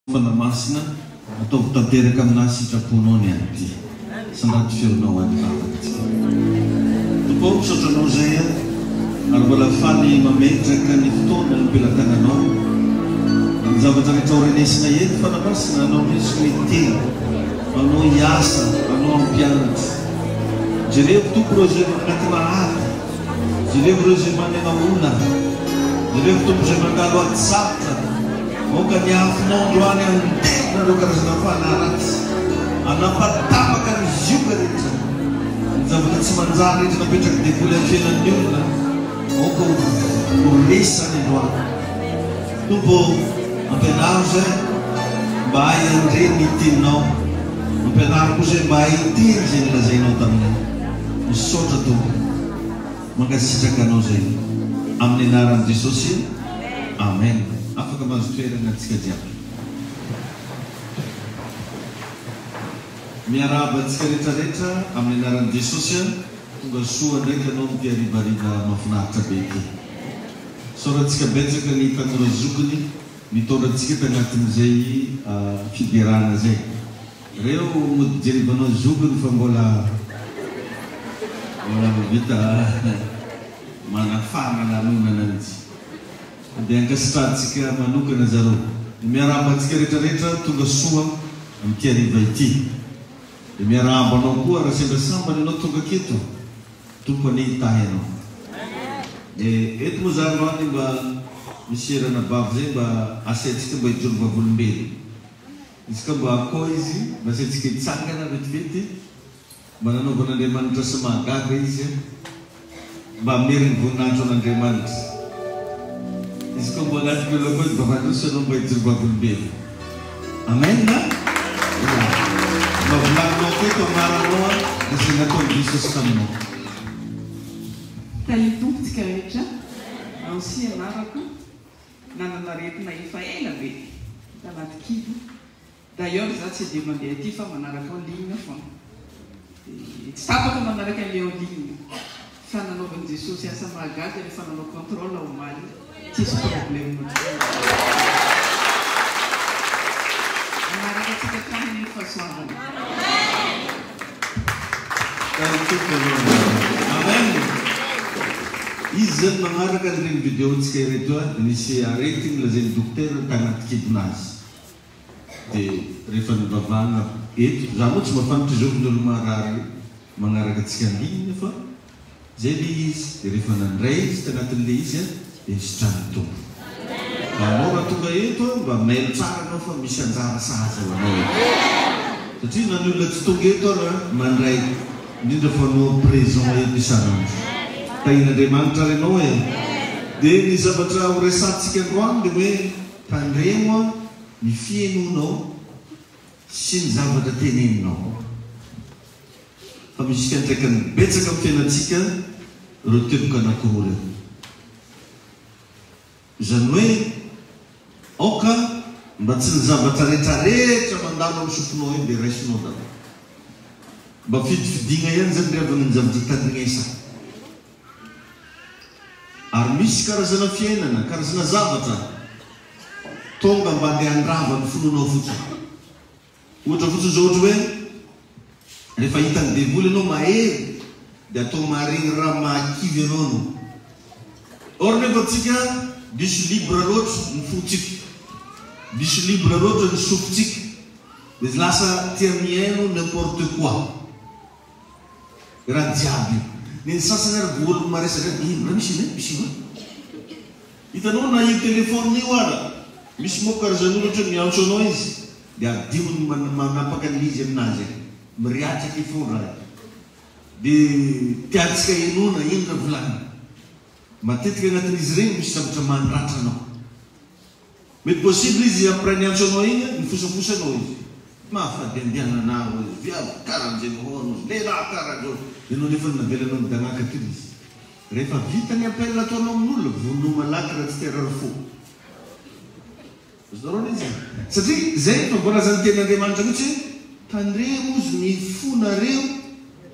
Fanahy Masina, ataovy tanteraka aminà sitraponao ny an'ity. Sandrato feonao any vavaka-tsika. Tompo ô, misaotra Anao izay aho, ary mbola faly mametraka ny fotoana eo am-pelatananao. Ny zavatra rehetra ho renesina eto, Fanahy Masina, Anao mihitsy no hiteny, Anao hiasa, Anao hampianatra. Jerevo, Tompo, ireo izay anatina ady. Jerevo ireo izay manana olana. Jerevo, Tompo, izay mandalo ady sarotra. Aoka ny afonao androany handevona ireo karazana fanahy ratsy, hanapatapaka ny zioga rehetra, ny zavatra tsy manjary rehetra napetrak'i devoly amin'ny fiainan'ny olona, aoka ho ho resy izany androany. Tompo ô, ampianaro izay mba hahay handre ny teninao, ampianaro koa izay mba hahay hiteny izay nolazainao taminay. Misaotra Tompo. Mankasitraka anao zay. Amin'ny anaran'i Jesosy Amen. Afaka mahazo toerana antsika jiaby. Miarahaba antsika rehetra rehetra amin'ny anaran'i Jesosy a. Tonga soa ndraiky anao amin'ity harivariva mahafinaritra be ity. Isaorantsika betsaka ny tanora zokiny nitondra antsika tagnatin'izay fiderana zay. Reo mody jerevanao zokiny fa mbola mbola mavita manafana lanonana mitsy. Dia ankasitrahantsika manokana zareo. Miarahaba antsika rehetra rehetra tonga soa amin'ity hariva ity. Dia miarahaba anao koa raha sendra sambany ianao tonga aketo. Tompo anie hitahy anao. Dia eto moa za androany mba misy ranabavy zay mba asaintsika mba hijoro vavolombelona. Izy ka mba akao izy, mba asaintsika hitsangana vetivety, mba nanaovan'Andriamanitra asa mahagaga izy an, mba hameriny voninahitra ho an'Andriamanitra. Izy koa mba anatin'ny olona koa izy mba mandroso ianao mba hijoro vavolombelona. Amen a! Ya. Mba volaninao aketo anaranao an, dia izay nataon'i Jesosy taminao. Tahio Tompo tsika rehetra. Nancy anarako. Nanana aretina efa ela be tanaty kibo, d'ailleurs za tsy dia mandeha aty fa manaraka en ligne foana, dia tsy tapaka manaraka an'ilay en ligne, fa nanaovan'i Jesosy asa mahagaga rehefa nanao contrôle omaly, tsisy problème intsony. Manaraka antsika hatrany anie ny fahasoavana. Tahin'ny Tompo ianao androany. Amen! Izy zany magnaraka an'iregny video ntsika ireto a, nisy aretigny lazain'ny dokotera tagnaty kibon'azy. De rehefa nivavahagna eto, za moa tsy mahafantatra izao ny olo marary magnaraka antsika en ligne fa Zay le izy, de rehefa nandray izy tanatin'le izy an, de nisitran'ny Tompo. Ka anao raha tonga eto an, mba mailo tsara anao fa misy anjara sahaza ho anao eto. Satria na ny olona tsy tonga eto ara mandray, indrindra fa anao présent eto isan'andro. Tahian'Andriamanitra ary anao e. De ny zavatra ho resahantsika androany de hoe tandremo an ny fihenonao sy ny zavatra teneninao. Fa misy fiantraikany betsaka amin'ny fiainantsika ireo teboka anankiroa ireo. Izany hoe, aoka mba tsy ny zavatra rehetrarehetra mandalo amin'ny sofinao eo dia raisinao daholo. Mba fidifidiana ihany izany ry havana ny zavatra tandrinesana. Ary misy karazana fiainana, karazana zavatra tonga mba andeha handrava ny finoanao fotsiny. Ohatra fotsiny izao ohatra hoe rehefa hitan'ny devoly ianao mahery dia atao maharegny raha mahakivy anao anao. Or nefa tsika diso libre loatra ny fontsika, diso libre loatra ny sofintsika dia lasa tia mihaino n'importe quoi. Raha jiaby io. Ny ny sasany ary vao olo maresaka ino raha misy ino e? Misy ino e? Hitanao na io telephone io ara, misy moa karazan'olo ohatra hoe miantso anao izy dia adinony manapaka an'ilay izy aminazy e, miriatraka io foana raha io. Dia tiantsika henoina ino raha volaniny. Matetika anatin'izy ireny misy zavatra mandratra anao. Mety possible izy après niantso anao igny nifosafosa anao izy. Mahafady andehanana hoy izy, viavy karan'izay mihono izy, lehilahy karan'izao. Ianao nefa navelanao nidanàka teo izy. Rehefa vita ny appel ataonao amin'olona, vonoa malaky raha tsy te harary fo. Azonareo anie izany? Satria izay efa voalazan'ny tenin'Andriamanitra mihitsy hoe, tandremo ozy ny fonareo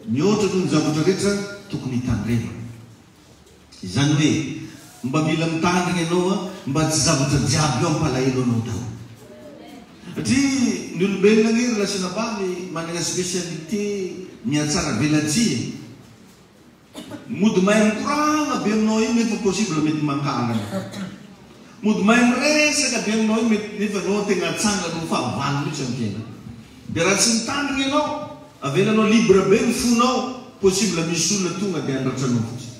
mihoatra noho ny zavatra rehetra tokony hitandremana. Izany hoe mba mila mitandrina ianao an, mba tsy zavatra jiaby io hampalahelo anao daholo. Satria ny olombelona anie ry Lasinabavy manana spécialité mihatsara velatsihy e. Mody mahay mikoragna be aminao io nefa possible mety mankahala anao. Mody mahay miresaka be aminao io mety nefa anao tegna atsangany ho fahavalo mihitsy amin'ny fiainana. Dia raha tsy mitandrina ianao, avelanao libre be ny fonao, possible misy olona tonga dia handratra anao fotsiny.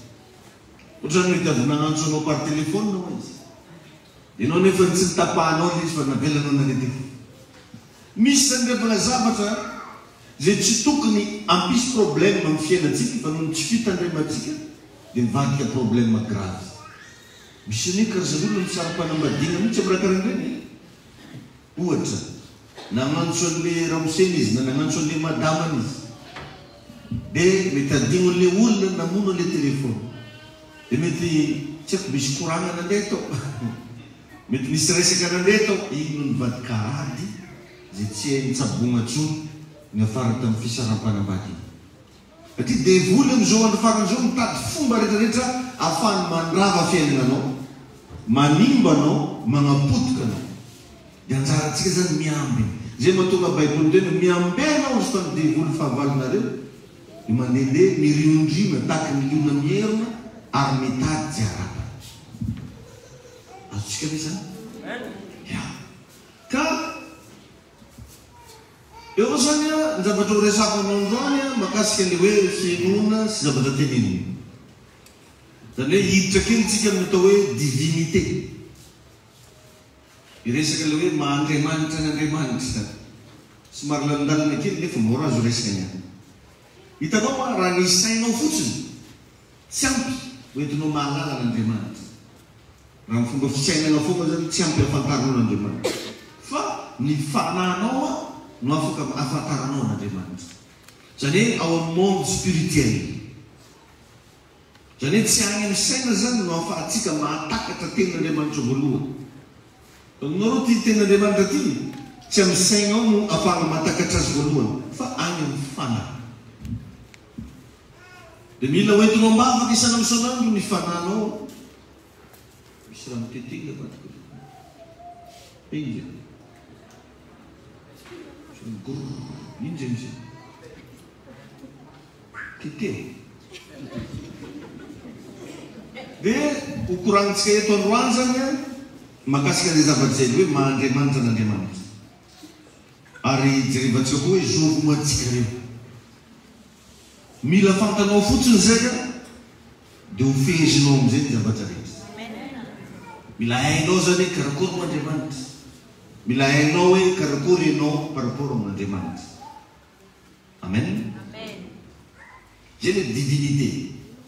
Ohatran'ny mety avy nagnantso anao par téléphone ho'a izy. Ianao nefa tsy nitapahanao ilay izy fa navelanao nandeha teo. Misy zany rehefa zavatra izay tsy tokony hampisy problème amin'ny fiainantsika fa noho ny tsy fitandremantsika dia mivadika problème grave. Misy anie karazan'olona misara-panambadiana mihitsy amin'ny raha karahan'ireny e! Ohatra, nagnantso an'le ramoseny izy na nagnantso an'le madamany izy dia mety adignon'le olona namono an'le téléphone dia mety tsy haiko misy koragna nandeha tao mety nisy resaka nandeha tao, iny no nivadika ady izay tsy hay nitsaboagna tsony niafara tamin'ny fisaraham-panambadiana. Satria devoly amin'izao andro farany izao mitady fomba retraretra ahafahany mandrava fiainana anao, manimba anao, magnapotika anao. Dia anjarantsika zany miambina. Izay mahatonga baiboly miteny hoe miambena hozy fa ny devoly fahavalonareo dia mandehandeha miriondriona tahaky ny liona mierona ary mitady tsy harapany. Azontsika ve izany? Ya. Ka Eo koa zany ny zavatra ho resahako aminao androany mahakasika ilay hoe finoana sy zavatra tenenina. Izany hoe hiditra kely tsika amin'ny atao hoe divinité. Hiresaka ilay hoe maha Andriamanitra an' Andriamanitra. Somary lalindalina kely nefa mora azo resaka ihany. Hitanao hoa raha ny sainao fotsiny tsy ampy ho entinao mahalala an' Andriamanitra. Raha ny fomba fisainana foana zany tsy ampy ahafantaranao an'Andriamanitra. Fa ny fanahinao no afaka ahafantaranao an'Andriamanitra. Zany hoe ao amin'ny monde spirituel. Zany hoe tsy any amin'ny saina zany no ahafahantsika mahatakatra tenin'Andriamanitra voalohany. Hitanareo ity tenin'Andriamanitra ity? Tsy amin'ny sainao no ahafahana mahatakatra azy voalohany fa any amin'ny fanahy. Dia mila hoentinao am-bavaka isan'andro isan'andro ny fanahinao. Misy rano tetehina avadika eo. Enga. Misy grrr. Ino izay misy? Teteho. Dia ho koranintsika eto androany izany an, mahakasika an'izay zavatra izay, hoe maha Andriamanitra an'Andriamanitra. Ary jerevantsika koa hoe zovy moa antsika ireo. Mila fantanao fotsiny izay ka dia ho fehezinao amin'izay ny zavatra rehetra. Mila hainao izany hoe karakory moa Andriamanitra. Mila hainao hoe karakory ianao par rapport amin'Andriamanitra. Amen. Izay ilay divinité,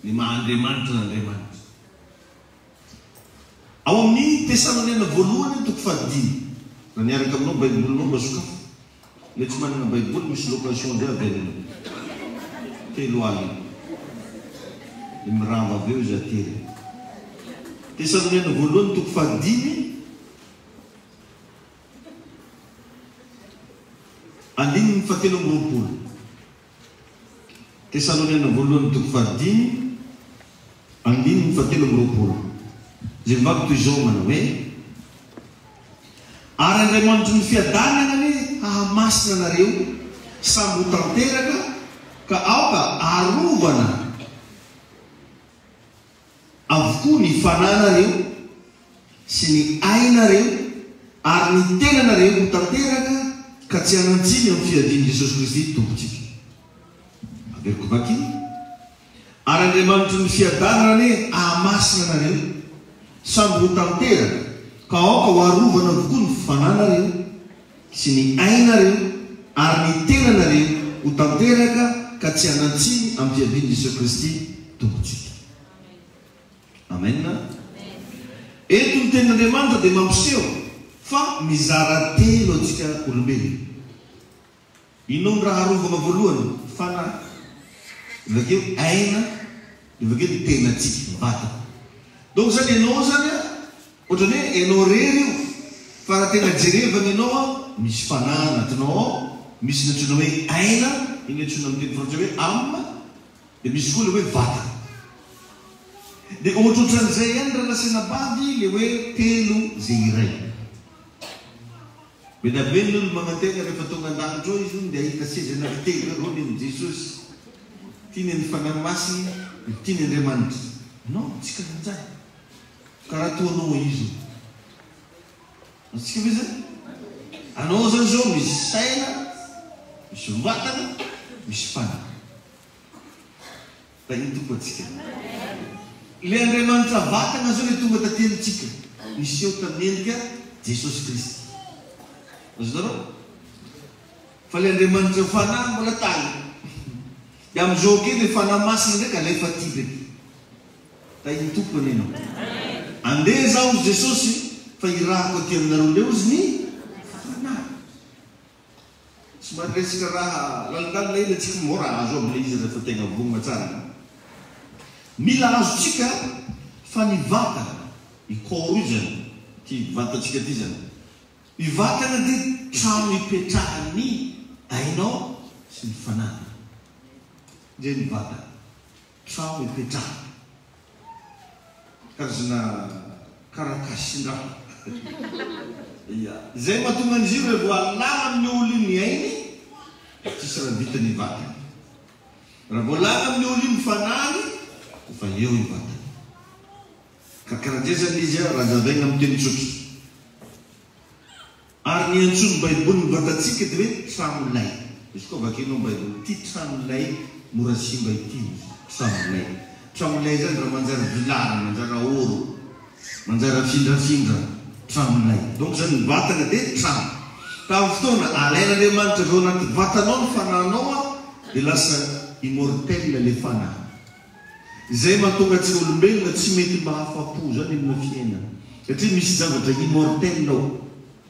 ny maha Andriamanitra an'Andriamanitra. Ao amin'ny Tesaloniana voalohany toko fahadimy. Raha miaraka aminao baibolinao mba sokafo. Ilay tsy manana baiboly misy location indray avelany 30. Dia mirava avy eo izy ateriny. Tesaloniana voalohany toko fahadimy andininy fahatelo amby roapolo. Tesaloniana voalohany toko fahadimy andininy fahatelo amby roapolo. Izay mivaky toy izao manao hoe, Ary Andriamanitry ny fiadanana anie hahamasina anareo samy ho tanteraka ka aoka arovana avokoa ny fananareo sy ny ainareo ary ny tenanareo ho tanteraka ka tsy hanan-tsiny amin'ny fiavian'i Jesosy Kristy Tompontsika. Averiko vakina. Ary Andriamanitry ny fiadanana anie hahamasina anareo samy ho tanteraka ka aoka ho arovana avokoa ny fananareo sy ny ainareo ary ny tenanareo ho tanteraka ka tsy hanan-tsiny amin'ny fiavian'i Jesoa Kristy Tompontsika. Amen. Eto ny tenin'Andriamanitra dia mampiseho fa mizara telo antsika olombelona. Inona no raha arovana voalohany? Fanahy. Dia avy eo aina, dia avy eo ny tenantsika, vatana. Donc zany ianao zany an, ohatran'ny hoe ianao irery io, fa raha tena jerevana ianao an, misy fanahy anatinao ao, misy ny antsoina hoe aina, iny antsoina amin'ny teny frantsay hoe âme, dia misy koa ilay hoe vatana. Dia ohatrohatran'izay ihany raha nasiana bavy ilay hoe telo izay iray. Be dia be ny olo magnantena rehefa tonga an-danitra ao izy hono dia hahita seza anankitelo eo, reo nen'i Jesosy, ty nen'ny Fanahy Masina, io ty ny Andriamanitra. Non, tsy karanjany. Karaha toa anao izy io. Azontsika ve zany? Anao zany zao misy saina, misy vatana, misy fanahy. Tahin'ny Tompo antsika. Ilay Andriamanitra vatana zao ilay tonga taty amintsika, niseho tamin'ny endrika Jesosy Kristy. Azonareo? Fa ilay Andriamanitra fanahy mbola tany. Dia amin'izao kely ilay Fanahy Masina ndraiky alefa aty ndraiky. Tahin'ny Tompo anie ianao. Andeha izaho hozy Jesosy fa irahako aty aminareo indray hozy ny Fanahy. Somary resaka raha lalindalina ela tsika mora azo aby le izy rehefa tegna vonona tsara. Mila azontsika fa ny vatana, i corps io zany, ty vatantsika ty zany, ny vatana dia trano ipetrahan'ny ainao sy ny fanahinao. Zay ny vatana. Trano ipetrahana. Karazana karakasin-draha. Ia. Izay mahatonga an'izy io raha vao alana amin'ny olo io ny ainy, tsisy raha vitany ny vatany. Raha vao alana amin'ny olo io ny fanahiny, efa eo ny vatany. Ka karaha-dre zany izy raha hazavaina amin'ny teny tsotra. Ary ny iantsoan'ny Baiboly ny vatantsika dia hoe trano lay. Izy koa vakianao ny Baiboly, ity trano lay mora simba ity hozy, trano lay. Trano lay izany raha manjary vilany, manjary ahoro, manjary afindrafindra, trano lay. Donc izany ny vatana dia trano. Ka amin'ny fotoana alain'Andriamanitra avy ao anaty vatanao ny fanahinao dia lasa immortel ilay fanahy. Izay mahatonga antsika olombelona tsy mety mba afa-po izany amina fiainana. Satria misy zavatra immortel ao.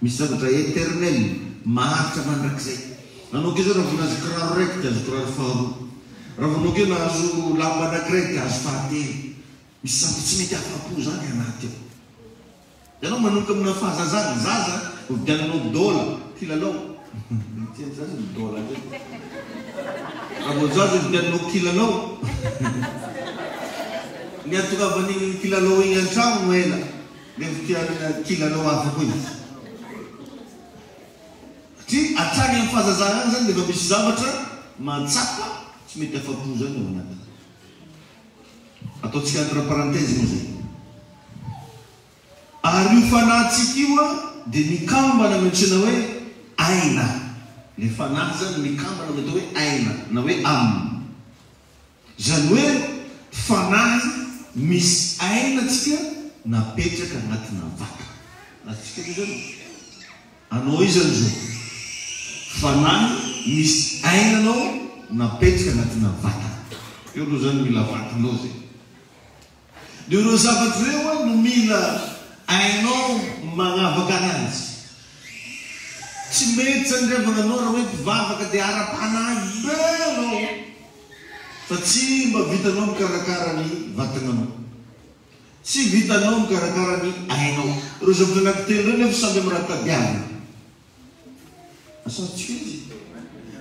Misy zavatra eternel, maharitra mandrakizay. Anao kay zao raha vao nahazo kiraro raiky dia azo kiraro faharoa. Raha vao anao kay nahazo lamba anakiray dia azo fahatelo. Misy zavatra tsy mety afa-po izany anaty ao. Ianao manomboka amina fahazazana, zaza hovidiananao dola, kilalao. Tsy hain'ny zaza ny dola zay. Raha vao zaza hovidiananao kilalao, ny hahatongavan'igny kilalao igny an-tragno no ela, nefa tia kilalao hafa koa izy. Satria hatrany amin'ny fahazazana agny zany dia efa misy zavatra mahatsapa tsy mety afa-po zany ao anatiny. Ataontsika entre parenthèse moa zay. Ary io fanahintsika io dia mikambana amin'ny antsoina hoe aina. Ilay fanahy izany mikambana amin'ny atao hoe aina na hoe âme. Izany hoe fanahy misy aina tsika napetraka anatina vatana. Azontsika ve izany? Anao iza no zo? Fanahy misy aina anao napetraka anatina vatana. Eo aloha izany mila vatanao zay. Dia ireo zavatra ireo an no mila hainao magnavaka ananjy. Tsy mety zany ry havana anao raha hoe mpivavaka dia ara-panahy be anao fa tsy mba vitanao mikarakara ny vatagnanao. Tsy vitanao mikarakara ny ainao. Ireo zavatra anankitelo ireo nefa samby amin'ny raha tadiaviny. Asarotsika izy.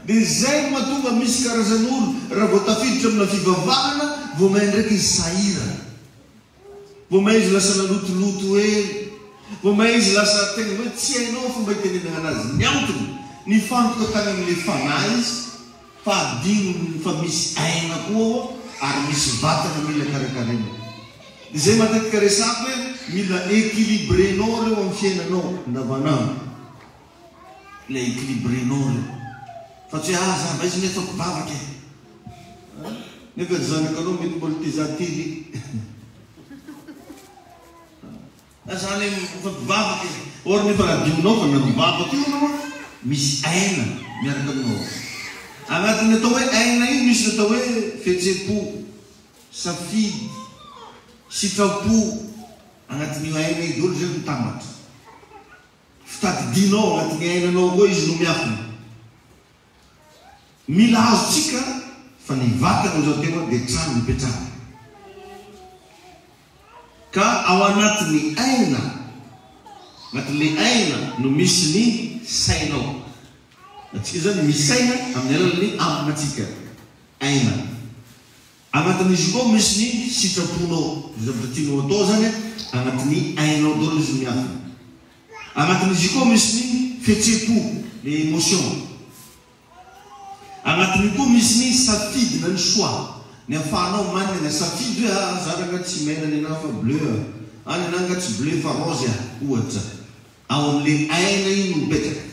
Dia izay no mahatonga misy karazan'olo raha vao tafiditra amina fivavahana vao may ndraiky izy sahirana. Vao may izy lasa nalotoloto hely. Vao may izy lasa tegna hoe tsy hainao fomba itenenana anazy. Ny antony, nifantoka tany amin'ilay fanahy izy fa adinony fa misy aina koa ao ary misy vatana mila karakaraina. Izay matetika resako hoe mila equilibrenao reo amin'ny fiainanao andavanandro. Mila equilibrenao reo. Fa tsy hoe ah za avy aiza nefa mpivavaka e. Nefa ny zanakanao mety mbola te-hizaha télé. Na zany efa mpivavaka e! Or nefa raha adinonao fa na mivavaka io anao an, misy aina miaraka aminao ao. Anatin'ny atao hoe aina io misy ny atao hoe fihetsem-po, safidy, sitrapo, anatin'io aina io daholo izay mitambatra. Fitadidianao anatin'ny ainanao koa izy no miafina. Mila azontsika fa ny vatana hoy zaho teo dia trano ipetrahana. Ka ao anatin'ny aina, anatin'ilay aina no misy ny sainao. Antsika izany misaina amin'ny alalan'ny âme-ntsika, aina. Anatin'izy io koa misy ny sitraponao, izay zavatra tianao atao izany anatin'ny ainao daholo izy no miafina. Anatin'izy io koa misy ny. fihetseham-po, le émotion. Agnatin'io koa misy ny safidy na ny choix, ny afahanao manana safidy hoe aa za rangah tsy mena nenah fa bleu a, ah nenah nga tsy bleu fa rose a, ohatra. Ao amin'le aina iny no mipetraka.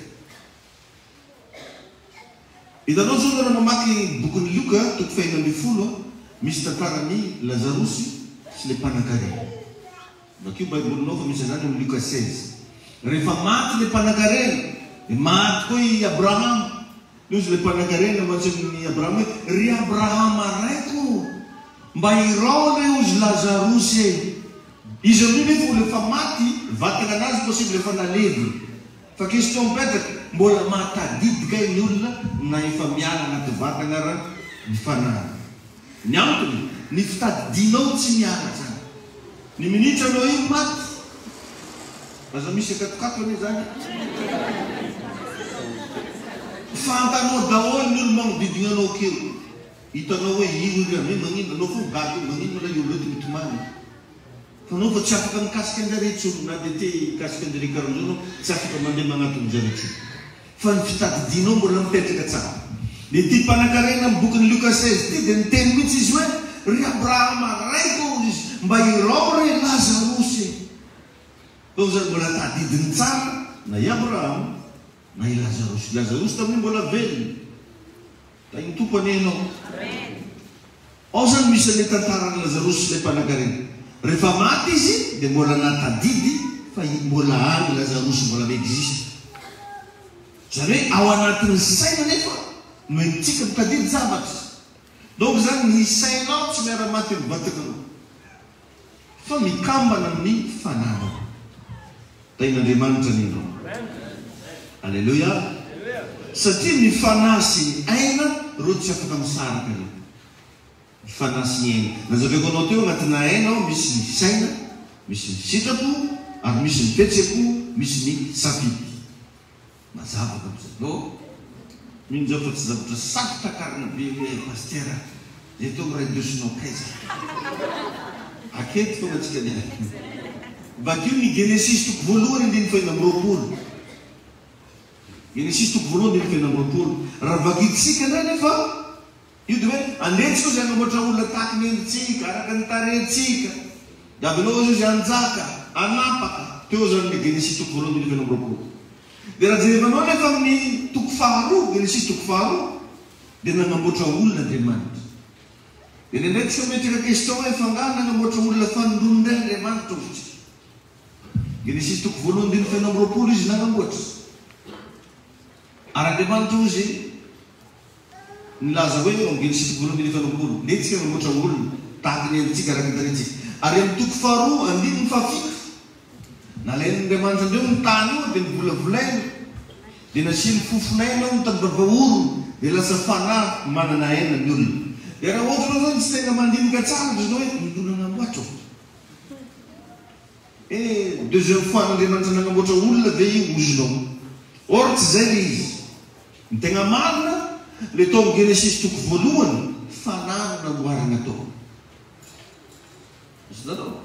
Hitanao zao nareo mamaky bokin'i Lioka toko fahenina 16 a, misy tantaran'i Lazarosy sy le mpanankarena. Vakio baibolinao fa misy an'izany ao amin'ny Lioka 16. Rehefa maty le mpanankarena dia maty koa i Abrahama. Hoy izy le mpanankarena mantsy amin'i Abrahama hoe, Ry Abrahama raiko ô, mba irao re hozy Lazarosy e. Izy amin'io nefa olo efa maty, vatana anazy possible efa nalevina. Fa question mipetraka, mbola mahatadidy kay ny olona na efa miala anaty vatagna ara ny fanahiny? Ny antony, ny fitadidianao tsy miala zany. Ny minitra anao io maty, aza misy akatokato anie zany e. Fantanao daholo ny olo magnodidigna anao akeo. Hitanao hoe io ry ame magnino, anao fô gaga io, magnino ma lay olo eto mitomany e. Fa anao fa tsy afaka mikasika anjare intsony, na dia te hikasika anjare karanzao anao, tsy afaka mandeha magnatona anjare intsony. Fa ny fitadidianao mbola mipetraka tsara. Dia ity mpanakarena amin'ny bokin'i Lioka 16 ity dia niteny mihitsy izy hoe, Ry Abrahama raiko ô, izy, mba irao re Lazarosy e! Tao izany mbola tadidiny tsara na i Abrahama na i Lazarosy. Lazarosy tamin'io mbola velona. Tahin'ny Tompo anie ianao. Ao izany misy an'ilay tantaran'i Lazarosy sy ilay mpanankarena. Rehefa maty izy dia mbola nahatadidy fa mbola any Lazarosy, mbola mi-existe. Izany hoe ao anatin'ny saina anefa no entintsika mitadidy zavatra. Donc izany ny sainao tsy miara-maty amin'ny vatanao. Fa mikambana amin'ny fananao. Tahin'Andriamanitra anie ianao. Aleloia. Satria ny fanahy sy ny aina ireo tsy afaka misaraka ireo. Ny fanahy sy ny aina. Nazavaiko anao teo anatina aina ao misy ny saina, misy ny sitrapo, ary misy ny fihetseham-po, misy ny safidy. Mazava angamba izany. No. Mino zaho fa tsy zavatra sarotra takarina be hoe Pasitera zay teo miray dosinao kaiza. Aketo tonga tsika niany. Vakio ny Genesisy toko voalohany andininy fahenina amby 20. Genesisy toko voalohany andininy fahenina amby 20. Raha vakintsika indray nefa Io dia hoe, andeha tsika ozy hanamboatra olona tahaky ny endritsika, araka ny tarehintsika. Dia avelao ozy izy hanjaka, hanapaka. Teo izany ny Genesisy toko voalohany andininy fahenina amby 20. Dia raha jerevanao anefa amin'ny toko faharoa, Genesisy toko faharoa, dia nanamboatra olona Andriamanitra. Dia indraindray tsika mametraka question hoe, fa angaha nanamboatra olona fanindroany indray Andriamanitra ozy tsika? Genesisy toko voalohany andininy fahenina amby 20 izy nanamboatra. Ary Andriamanitra ozy Nilaza hoe eo amin'ny Genesisy toko voalohany andininy faharoapolo, Netsika namoatra olona, tahaka ny endritsika araka ny tarehintsika. Ary amin'ny toko faharoa andininy fahafito, Nalain'Andriamanitra indreo ny tany io dia novolavolainy, dia nasiany fofon'aina ao ny tanimbava orona, dia lasa fanahy manana aina ny olona. Dia raha ohatra ianao izany tsy tena mandinika tsara dia izao hoe, ny olona namboatra ô. Eh, deuxième fois an'Andriamanitra nagnamboatra olona ve io ozinao? Or tsy zay le izy. Ny tegna marina, le tao amin'ny Genesisy toko voalohany, fanahy no namboarina tao. Azonareo?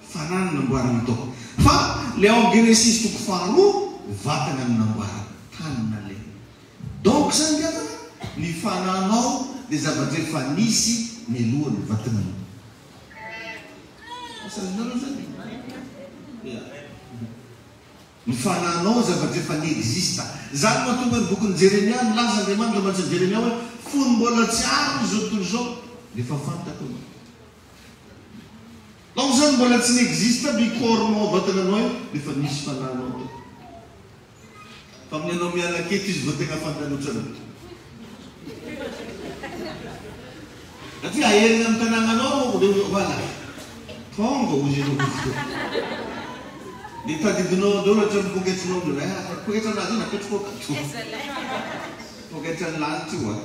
Fanahy no namboarina tao. Fa le ao amin'ny Genesisy toko faharoa, vatana no namboarina, tany nalemy. Donc zany ry havana, ny fanahinao dia zavatra efa nisy mialoha ny vatananao. Asa azonareo zany? Ya. Ny fananao zavatra efa ni-exista. Izany no mahatonga ny bokin'i Jeremia nilaza Andriamanitra mantsy an'i Jeremia hoe, Fony mbola tsy ary izao tontolo izao, dia efa fantako ianao. Donc izany mbola tsy ni-exista ny corps-nao, vatananao io, dia efa nisy fananao tao. Fa amin'ny anao miala aketo izy vao tegna fantany otrany. Satria aherina amin'ny tanàgnanao reo voilà. Tonga hozy ianao izy teo. Dia tadidinao daholo hatramin'ny poketrinao indray. Ah, fa poketra anazy io napetrako akato. Poketran'ny lanitra io ah.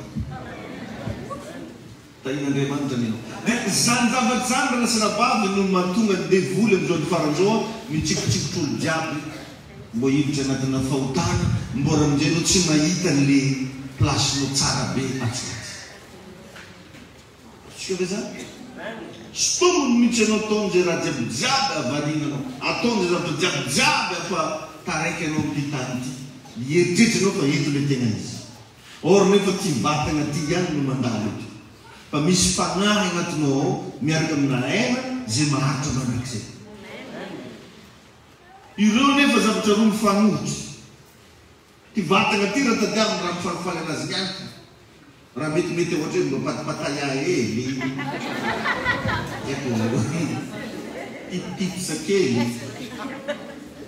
Tahian'Andriamanitra anie ianao. Dia izany zavatra izany ry lahy sy rahavavy no mahatonga ny devoly amin'izao andro farany izao mitsikotsikotra olo jiaby mbô hiditra anatina fahotana mbô raha amin'izay anao tsy mahita an'le place-nao tsara be atsy ho atsy. Azontsika ve izany? Sintominy mihitsy ianao ataony izay raha jiaby jiaby hahavariana anao, ataony izay zavatra jiaby jiaby hampataraiky anao amin'ity tany ity. Hieritreritra ianao fa eto ilay tena izy. Or nefa ty vatagna ty ihany no mandalo eto. Fa misy fanahy agnatinao ao miaraka amina aina izay maharitra mandrakizay. Ireo nefa zavatra roa mifanohitra. Ty vatagna ty raha tadiaviny raha mifalifaly anazy ihany ka. Raha metimety ohatra hoe mba patipataya hely, haiko tiptips kely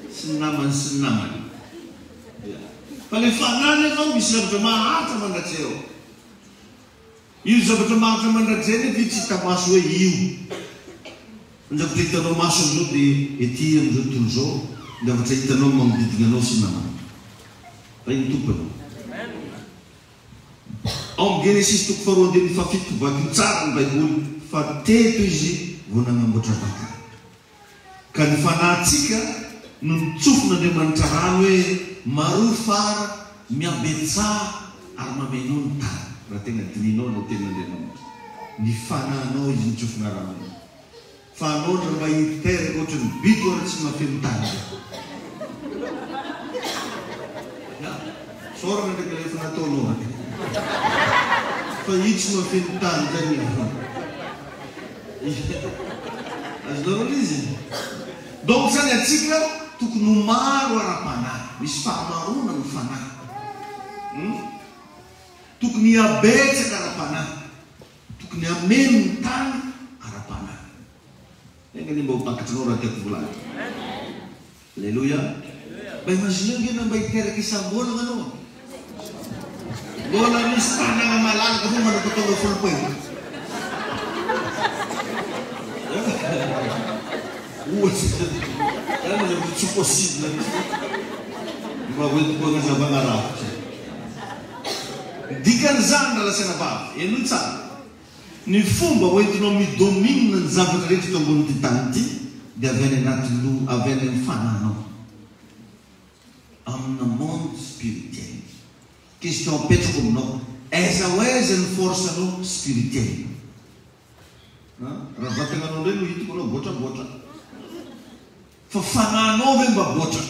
sy ny namany sy ny namany. Ya. Fa le fanahy nefa misy zavatra maharitra mandrakizay ao. Io zavatra maharitra mandrakizay nefa io tsy hita maso hoe io. Ny zavatra hitanao maso amin'izao dia ety amin'izao tontolo izao, ny zavatra hitanao manodidina anao sy ny namana. Tahin'ny Tompo ianao. Ao amin'ny Genesisy toko faharoa andininy fahafito, vakio tsara ny Baiboly fa teto izy vao nagnamboatra vatana. Ka ny fanahintsika no notsofin'Andriamanitra rano hoe maroa fara, mihabetsaha ary mamenoa ny tany. Raha tena dinihinao ilay tenin'Andriamanitra, ny fanahinao izy notsofina rano io. Fa anao ndra mba hiteraka ohatran'ny bitro ary tsy mahafeno tany zay. Ya, isaorana ndraiky ilay efa nataonao. Fa io tsy mahafeno tany zay ny Azonareo ilay izy? Donc zany antsika tokony ho maro ara-panahy, misy fahamaroana ny fanahy. Hum? Tokony hihabetsaka ara-panahy. Tokony hameno ny tany ara-panahy. Enga anie mba ho takatrinao raha tiako volana. Aleloia. Mba imagineo nge na mba hiteraka isam-bolana anao. Mbola misy tanàna malalaka foana mandra-pahatonga Foulpointe. Ohatry zany. Zany moa zavatra tsy possible mihitsy. Mba hoentiko hagnazavana rafitra. Ny dikan'izany rahalahy sy anabavy, henoy tsara, ny fomba hoentinao mi-domine ny zavatra rehetra eto ambonin'ity tany ity dia avy any anaty loha, avy any amin'ny fanahinao, amina monde spirituel. Question apetrako aminao, aiza ho aiza ny force anao spirituel? An? Raha vatagnanao indray no hitako anao botrabotra. Fa fanahinao ve mba botra?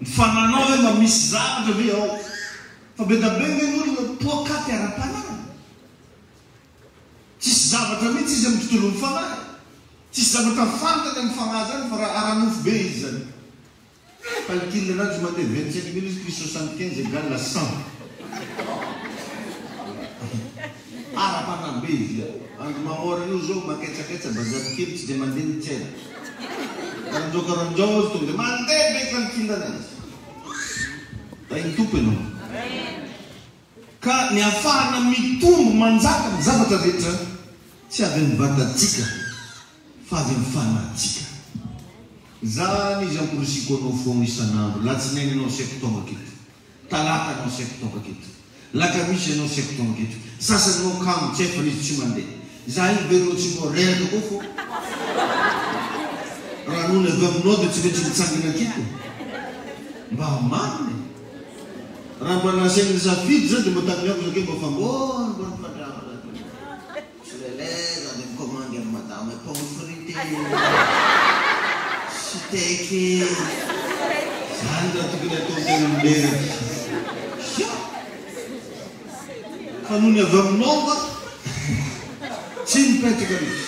Ny fananao ve mba misy zavatra ve ao? Fa be da be nge ny olona poakaty ara-panahy. Tsisy zavatra mihitsy izy amin'ny tontolon'ny fanahy. Tsisy zavatra fantany amin'ny fanahy zany fa raha ara-nofo be izy zany. Calcul anazy mandeha 25 mille plus 75 égale 100. Ara-panahy be izy. Andro mamory io zao maketsaketsa bazary kely tsy dia mandeha ny tsena. Karanjao karanjao izy tonga dia mandeha be calcul anazy. Tahin'ny Tompo ianao. Ka ny ahafahana mitombo manjaka ny zavatra rehetra tsy avy amin'ny vatantsika fa avy amin'ny fanahintsika. Zany izy amporisiko anao foagna isan'andro, latsinainy anao asaiko tonga aketo. Talata anao asaiko tonga aketo. Lakamisy anao asaiko tonga aketo. Sasany moa kamo tsy hay fa izy tsy mandeha. Za io ve rô tsy mbô reraka koa fô. Raha nony avy aminao dia tsy maintsy mitsangana aketo. Mba marina e. Raha mba nasaina nisafidy zany dia mba tamin'ny hafa zao kay mba fangôny mbô nifandramana. Solelay za dia mikomandy amin'i madama hoe pomme frite steak zany raha tokony atao tena mileraka sia fa nony avy aminao nga tsy mipetraka mihitsy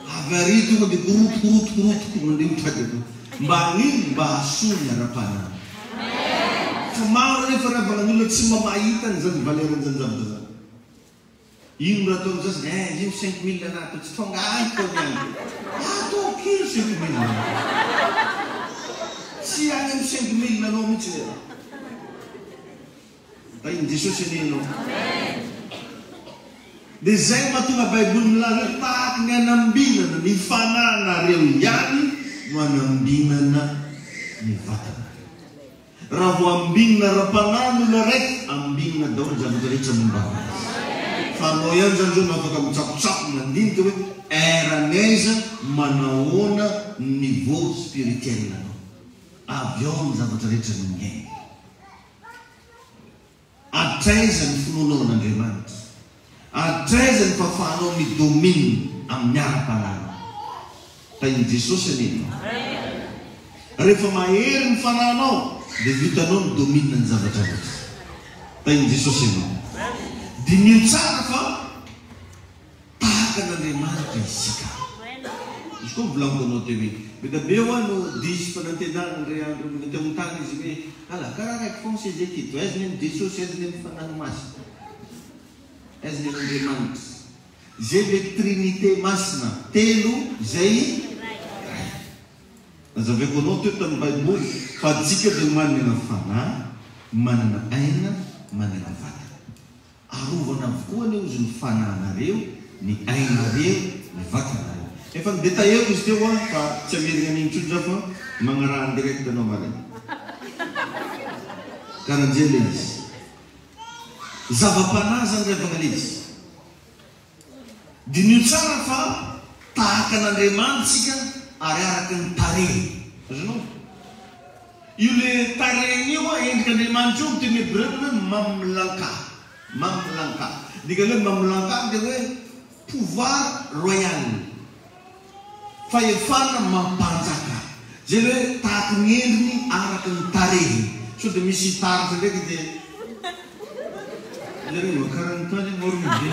avy ary tonga dia korotokoroto korotoko mandeha mitady anao mba hagnino mba hahasoa ny ara-panahy fa maro anefa ry havana ny olona tsy mba mahita an'izany valeur an'izany zavatra zany Ino raha ataon'ny sasany eh io 5000 ana atao tsy tonga ahy koa ny any atao kely 5000 tsy any amin'ny 5000 anao mihitsy le raha Tahin'i Jesosy anie ianao. Dia izay no mahatonga Baiboly milaza hoe tahaky ny anambinana ny fananareo ihany no anambinana ny vatanareo. Raha vao ambinina ara-panahy ny olona raiky, ambinina daholo ny zavatra rehetra momba azy. Fa anao ihany zany zao no afaka mitsakotsako mandinika hoe eran'ny aiza, manahoana ny niveau spirituel anao. Avy ao ny zavatra rehetra no miainga. Hatraiza ny finoanao an'Andriamanitra? Hatraiza ny fahafahanao mi-domine amin'ny ara-panahinao? Tahin'i Jesosy anie ianao. Rehefa mahery ny fanahinao dia vitanao ny domine ny zavatra rehetra. Tahin'i Jesosy ianao. Diniho tsara fa tahaka an'Andriamanitra isika. Izy koa novolaniko anao teo hoe be dia be hoa no diso fanantenana indray andro mbola teo amin'ny tany izy hoe ala karaha raiky foana izy aketo, aiza ny an'i Jesosy, aiza ny an'ny Fanahy Masina, aiza ny an'Andriamanitra. Izay le Trinite Masina telo izay iray. Nazavaiko anao teo tamin'ny Baiboly fa antsika dia manana fanahy, manana aina, manana vatana. Arovana avokoa anie ozy ny fanahinareo, ny ainareo, ny vatanareo. Efa ni-detailler-ko izy teo an, fa tsy hamerigna an'igny intsony za fa magnaraha en direct anao maraina. Karan'izay le izy. Zava-panahy zany ry havagna le izy. Diniho tsara fa tahaka an'Andriamanitra isika ary araka ny tarehiny. Azonao? Io le tarehiny io an, endrik'Andriamanitra io amin'ny teny hebreo dia hoe mamlanka. Mamlanka. Ny dikan'ny hoe mamlanka dia hoe pouvoir royal. Fahefana mampanjaka. Izay le hoe tahaky ny endriny araka ny tarehiny. Sao dia misy taratra ndraiky dia Nareo mba karaha ny tany orona be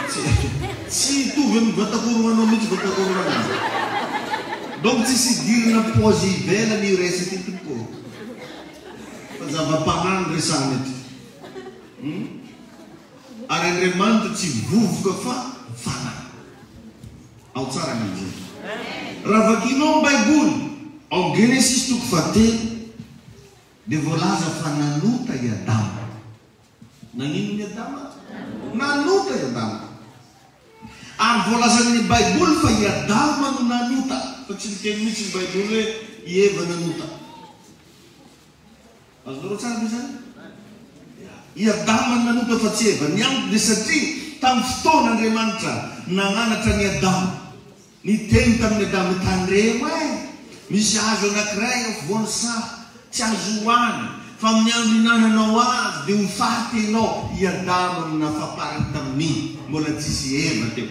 Tsy tsy hitovy amin'ny vatakoronanao mihitsy vatakoronanao. Donc tsisy idirana paozy ivelany io resaka io tompoko ô. Fa zava-panahy no resahana eto. Hum? Ary Andriamanitra tsy vovoka fa fanahy. Ao tsara ny amin'izay. Raha vakinao ny Baiboly, ao Genesisy toko fahatelo, dia voalaza fa nanota i Adama. Naninona i Adama? Nanota i Adama. Ary voalazan'ny Baiboly fa i Adama no nanota, fa tsy miteny mihitsy ny Baiboly hoe i Eva nanota. Azonareo tsara ve izany? Ya. I Adama no nanota fa tsy Eva. Ny antony dia satria tamin'ny fotoana Andriamanitra nananatra an'i Adama, niteny tamin'i Adama hoe, Tandremo e! Misy hazo anankiray afovoan'ny saha, tsy azo hohanina, fa amin'ny andro ihinananao azy dia ho faty ianao. I Adama no nafaparany tamin'iny, mbola tsisy Eva teo.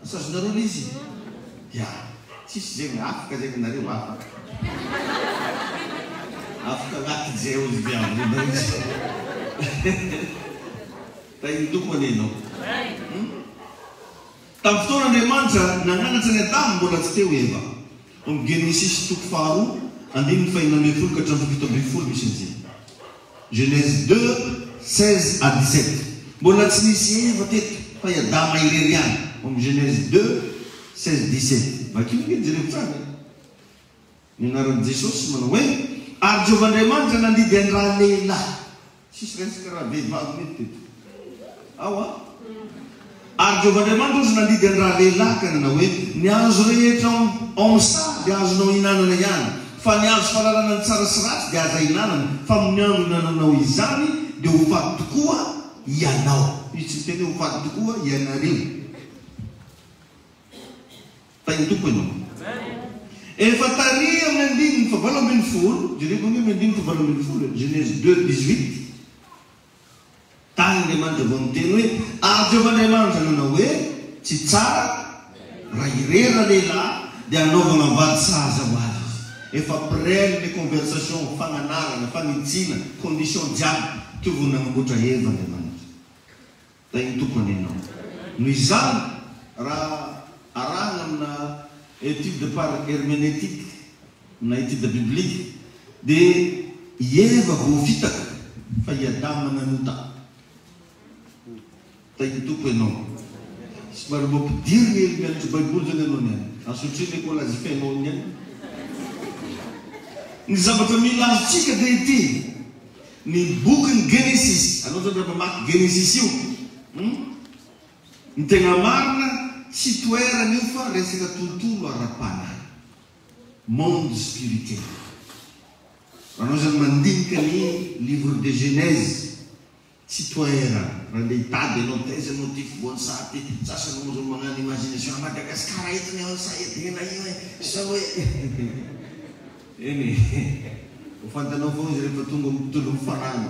Asa azonareo le izy? Ya, tsisy zegny afaka zegny nareo afaka. Afaka agnaty jeu izy viavy reo nareo tsy. Tahin'ny Tompo anie enao. Tamin'ny fotoana Andriamanitra nananatra an'i Adama mbola tsy teo Eva. Ao amin'ny Genesisy toko faharoa andininy fahenina ambin'ny folo ka hatramin'ny fahafito ambin'ny folo misy an'izay. Genèse ii, 16 à 17. Mbola tsy nisy Eva teto fa i Adama irery ihany, ao amin'ny Genèse ii, 16, 17. Vakio ange jereo tsara e. Ny anaran'i Jesosy manao hoe, Ary Jehovah Andriamanitra nandidy an-dralehilahy. Tsisy resaka ravehivavy mety teto. Ao an! Ary Jehovah Andriamanitra ozy nandidy an-dralehilahy ka nanao hoe, Ny hazo rehetra ao ao amin'ny saha dia azonao ihinanana ihany, fa ny hazo fahalalana ny tsara sy ratsy dia aza ihinanana, fa amin'ny andro ihinananao izany dia ho faty tokoa hianao. Izy tsy miteny hoe ho faty tokoa ianareo. Tahin'ny Tompo ianao. Efa tary amin'ny andininy fahavalo 18, jereko ange amin'ny andininy fahavalo 18 e, Genèse ii 18. Tany Andriamanitra vao niteny hoe, Ary Jehovah Andriamanitra nanao hoe, Tsy tsara raha irery ralehilahy, dia hanaovana vady sahaza ho azy izy. Efa près le conversation, fagnanarana, fanitsiana, condition jiaby, teo vao nagnamboatra Eva Andriamanitra. Tahin'ny Tompo anie ianao. Noho izany, raha arahina amina étude par herméneutique na étude biblique dia i Eva voafitaka fa i Adama nanota. Tahin'ny Tompo ianao. Somary mba ampidirina hely mianatra baiboly zany ianao niany. Asotrio ny école azy fenao niany. Ny zavatra mila azontsika dia ity. Ny bokin'ny Genesisy, anao zany raha mamaky Genesisy io, hum, ny tegna marina tsy toerana io fa resaka tontolo ara-panahy, monde spirituel. Raha anao zany mandinika ny livre de Genèse, Tsy toerana, raha ndeha hitady ianao taiza no ty foansaha ty, sasany moa zao magnano imagination à Madagascar eto ny ao saha edena io e, sao hoe eny e, ho fantanao foana izy rehefa tonga amin'ny tontolon'ny fanahy.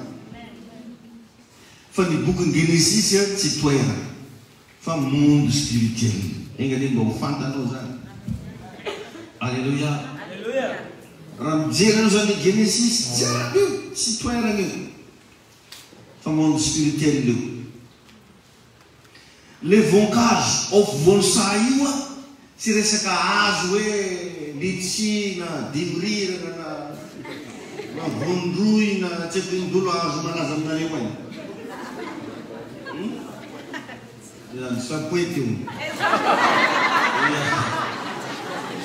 Fa ny bokin'ny Genesisy tsy toerana fa monde spirituel. Enga anie mba ho fantanao zany. Aleloia. Raha mijery anao zany Genesis jiaby io tsy toerana io fa monde spirituel io. Le voankazo ao afovoan'ny saha io an tsy resaka hazo hoe litchi na dimorirana na na voandroy na tsy haiko ino dolo hazo malaza aminareo any. Hum? Izany sapoety io.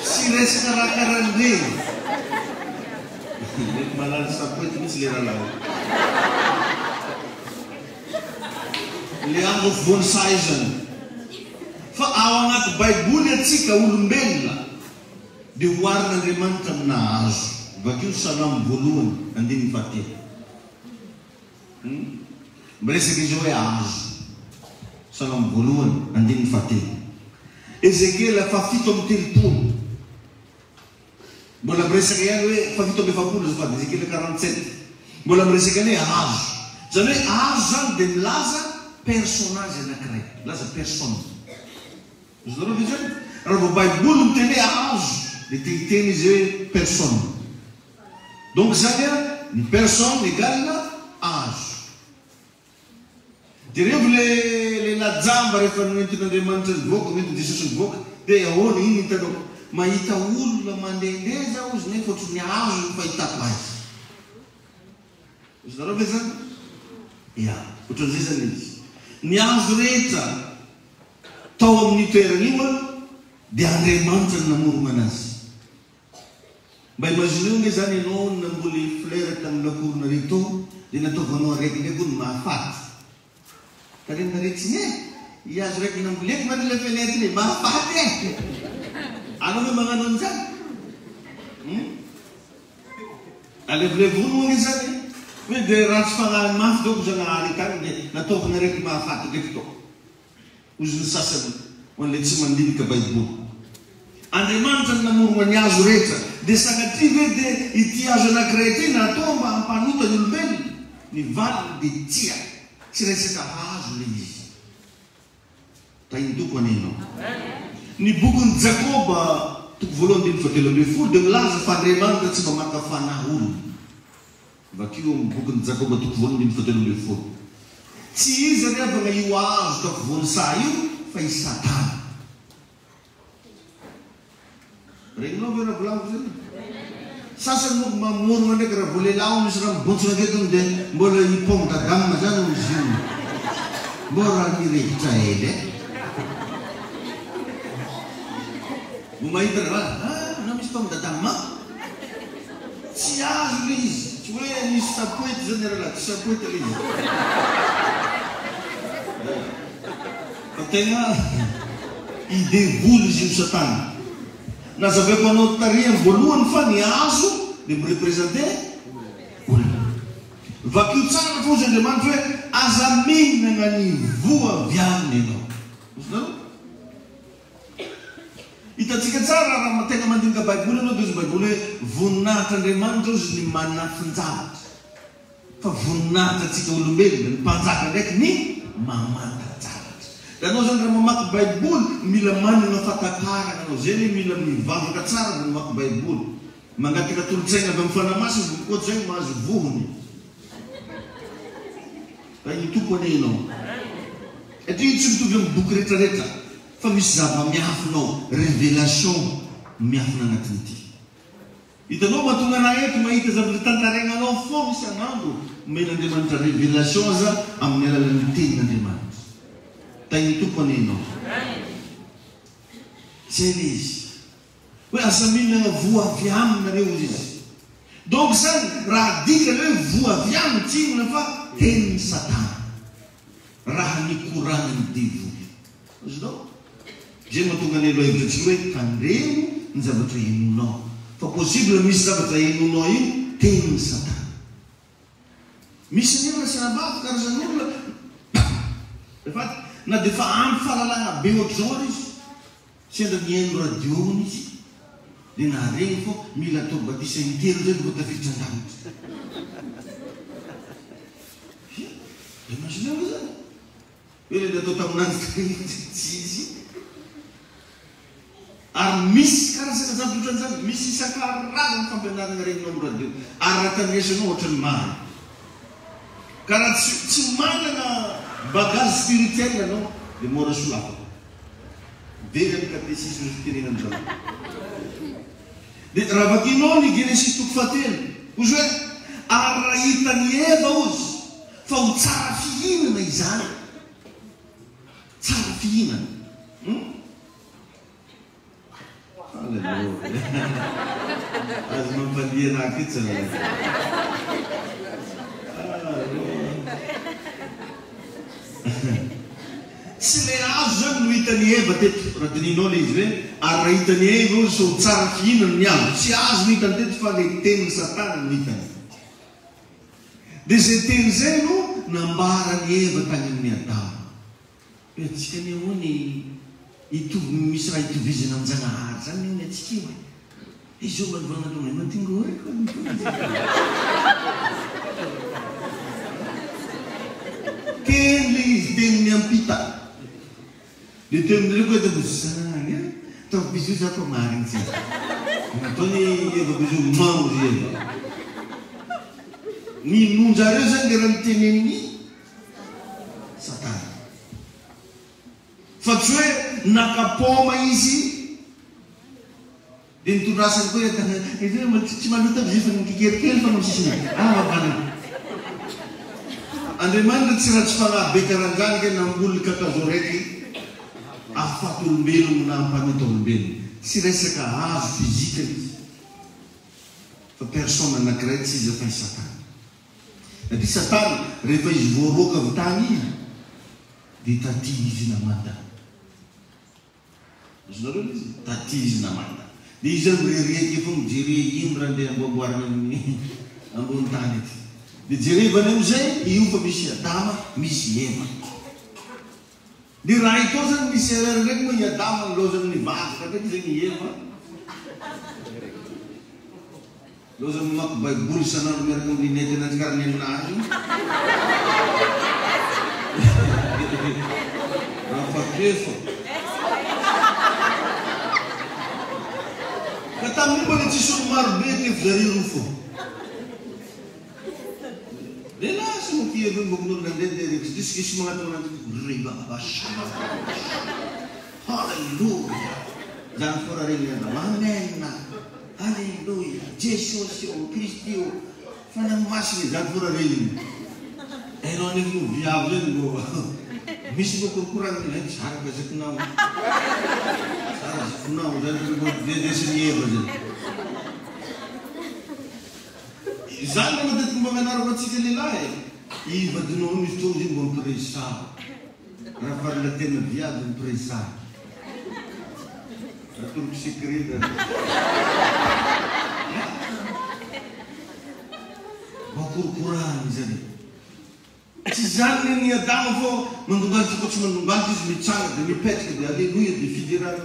Tsy resaka raha karan'ireny. Mety mahalala sapoety mihitsy le rahalahy. Le andro afovoan'ny saha io zany. Fa ao anaty baiboly antsika olombelona dia oharin'Andriamanitra amina hazo. Vakio salamo voalohany andininy fahatelo. Hum. Miresaka izy hoe hazo. Salamo voalohany andininy fahatelo. Ezekiela fahafito amby telopolo. Mbola miresaka ihany hoe fahafito amby efapolo azafady, Ezekiela 47. Mbola miresaka ihany hoe hazo. Izany hoe hazo izany dia milaza personnage anankiray, milaza personne. Azonareo ve izany? Raha vao baiboly miteny hoe hazo dia te hiteny izy hoe personne. Donc izany an, ny personne égale hazo. Jerevo le lehilahy jamba rehefa noentin'Andriamanitra nivoaka, noentin'i Jesosy nivoaka, dia ahoana, inona hitanao? Mahita olona mandehandeha zaho hozy nefa ohatry ny hazo ny fahitako azy. Azonareo ve zany? Ya, ohatran'izay zany izy. Ny hazo rehetra tao amin'io toerana io an, dia Andriamanitra no namorona anazy. Mba imagineo nge zany ianao namboly fleur tamin'ny lakoronareo tao dia nataovanao araiky ndray koa ny mahafaty. Tarehinareo tsiny e! I hazo raiky namboleko va ry le fenêtre e! Mahafaty e! Anao ve magnano an'izany? Hum? Alevolevony moa nge zany e! Hoe dia ratsy fagnahy mafy doko Zagnahary tany dia nataovana araiky mahafaty ndraiky tao. Hozy ny sasany ho an'ilay tsy mandinika Baiboly. Andriamanitra no namorona ny hazo rehetra, dia sanatria ve dia ity hazo anankiray ity natao mba hampanota ny olombelona? Ny valiny dia tsia, tsy resaka hazo ilay izy. Tahin'ny Tompo anie ianao. Ny bokin'i Jakoba, toko voalohany andininy fahatelo ambin'ny folo, dia milaza fa Andriamanitra tsy mba maka fanahy olona. Vakio ao amin'ny bokin'i Jakoba toko voalohany andininy fahatelo ambin'ny folo. Tsy iza ry havana io hazo tafovoan'ny saha io fa i Satana. Regninao ve raha volaniko zay? Sasany manko mamorogna ndraiky raha vao lehilahy ao misy raha mibontsina aketo hono dia mbola i pomme d'Adam zany hono izy io. Mbô raha nirehitra ela e. Vao mahita raha, ah, anao misy pomme d'Adam? Tsy azo le izy, tsy hoe nisy sapoety zany rahalahy, tsy sapoety le izy. Fa tegna i devoly izy io satana. Nazavaiko anao tary am voalohany fa ny hazo de mi-representer olona. Vakio tsara fa hozy Andriamanitra hoe aza mihinana ny voa avy aminy ianao. Azonareo? Hitantsika tsara raha tena mandinika Baiboly ianao dia hozy ny Baiboly hoe voninahitr'Andriamanitra hozy ny manafin-javatra fa voninahitra antsika olombelona, ny mpanjaka ndraiky ny mamanta-javatra. Dia anao zany raha mamaky Baiboly mila manana fatakarana anao, zay le mila mivavaka tsara vao mamaky Baiboly, mangataka tolo-tsaina avy amin'ny Fanahy Masina vao mikoa zay mahazo vohony. Rain'ny Tompo anie ianao. Satria io tsy mitovy amin'ny boky retraretra fa misy zava-miafina ao, révélation miafina anatin'ity. Hitanao mahatonga anah eto mahita zavatra tantaraina anao foana isan'andro, omen'Andriamanitra révélation aza amin'ny alalan'ny tenin'Andriamanitra. Tahin'ny Tompo anie ianao. Zay le izy. Hoe aza mihinana voa avy aminy nareo hozy izy. Donc zany raha adika le hoe voa avy aminy tsy inona fa tenin'i satana. Raha nikoragnan'ny devoly. Azonao? Zay mahatonga ny lohahevitra antsika hoe tandremo ny zavatra henoinao. Fa possible misy zavatra henoinao io tenin'i satana. Misy ny olona sy anabavy karazan'olona azafady na dia efa ampy fahalalana be ohatr'izao ary izy Sendra nihaino radio hono izy dia naharegny fô mila atao batisa intelo zay vao tafiditra an-danitra. Hia, imagineo ve zany? Hoe le natao tamin'andro tary tsy izy. Ary misy karazana zavatra ohatran'izany, misy isan-karazany fampianarana reninao amin'ny radio, ary raha tandrinesanao ohatran'ny marina. Ka raha tsy tsy manana bagage spirituel ianao dia mora solafaka. Very amin'ny katesisma sy fitenenana amin'izany. Dia raha vakinao ny Genesisy toko fahatelo, hozy hoe, ary raha hitan'i Eva hozy fa ho tsara fihinana izany, tsara fihinana. Hum? Haleloia. Aza mampandihy anah aky tsara. Tsy le hazo zany no hitan'i Eva teto raha dinihinao le izy hoe ary raha hitan'i Eva ozy sao tsara fihinana ny hazo. Tsy hazo no hitany teto fa le tenin'i satana no hitany. Dia zay teny zay no nambaran'i Eva tany amin'i Adama. Hoe antsika anie hono hitovy misy raha itovizana amin-janahary zany anie hono antsika io e! Izy io mba nivoagnandro matingoriko Teny le izy teny miampita. Le teo aminareo koa ataoko zany a! Ataoko bisous za fa marigny tsy. Nataony Eva bisous mamo ry Eva. Ninoanjareo zany le raha niteneniny Satana. Fa tsy hoe naka paoma izy dia nitondrasany koa entana. Izy hoe tsy maloto aby izy fa nikelikely fa nosisiny. Ah mpanana. Andriamanitra tsy ratsy fanahy be karan'izany kay namboly kakazo raiky ahafaty olombelogno na hampanota olombelogno. Tsy resaka hazo physique izy fa personne anakiray tsy iza fa i Satana. Satria Satana rehefa izy voaroaka avy tany iny dia taty izy namanta. Azonareo ilay izy? Taty izy namanta. Dia izy zany mirereka foana mijere ino raha ndeha amboamboarina amin'ny ambony tany aty. Dia jerevany amin'izay io fa misy Adama, misy Eva. Dia raha ito zany misy erreur ndraiky moa i Adama nilaozany nivadika ndraiky zegny i Eva. Loza mamaky baiboly isan'andro miaraka amin'ny lunette ananjy kara ny aminahy io. Rafakefa. Ka tamin'io mbola tsisy olo maro be tefo zare roa fô. De lasa moa ty elo mbola nandeha de diso magnatona ananjy ry baba Haleloia! Zany fona regny andro. Amen! Aleloia! Jesosy ô, Kristy ô, Fanahy Masina e, zany fona regny. Enao anefa moa viavy zany mbô misy mbô korokoragniny hay tsara ka zokinao, tsara zokinao zany mbô ndesin'i Eva zany. Izany no matetiky mba ampianarako antsika lehilahy e, i vadinao io misy fotoagna izy mbô miresaha. Raha farina tena viavy ny mpiresaha. Atoroko secret zany. Mba korokorahana zany. Tsy zany ny an'i Adama fô mandongalika koa tsy mandongalika izy mitsanga dia mipetraka dia aleloia dia fiderana.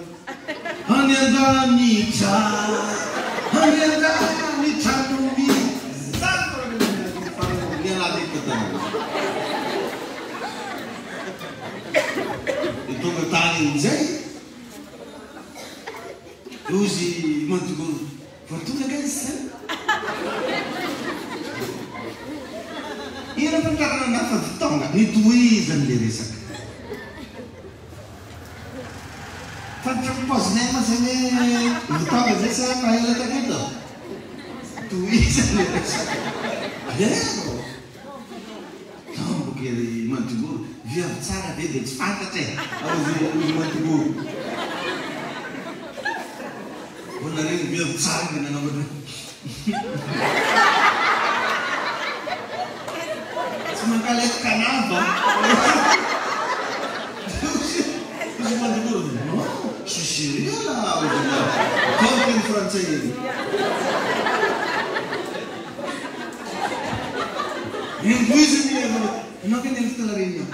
Any an-danitra, any an-danitra no misy. Zany no raha nialana eto tany. Dia tonga tany amin'izay, dia hozy i Mandigoro, Vao tonga angaha izy izany? Inona fa ny karana anà fa vao tonga. Nitohizany ilay resaka. Fantatro ny paozinay moa izany hoe vao tonga izay sa efa ela taketo? Tohizany ilay resaka. Ero! Tampoka ery Mantigoro, viavy tsara ve dia tsy fantatra e! Hozy Mantigoro. Vao naheno viavy tsara dia nanambatra. Tsy mankalaiky kanaba. Hozy Mantigoro, non, je suis sérieux là, hozy Ataoko teny frantsay iny. Ingoizy ny Ianao ve niandry tao La Réunion?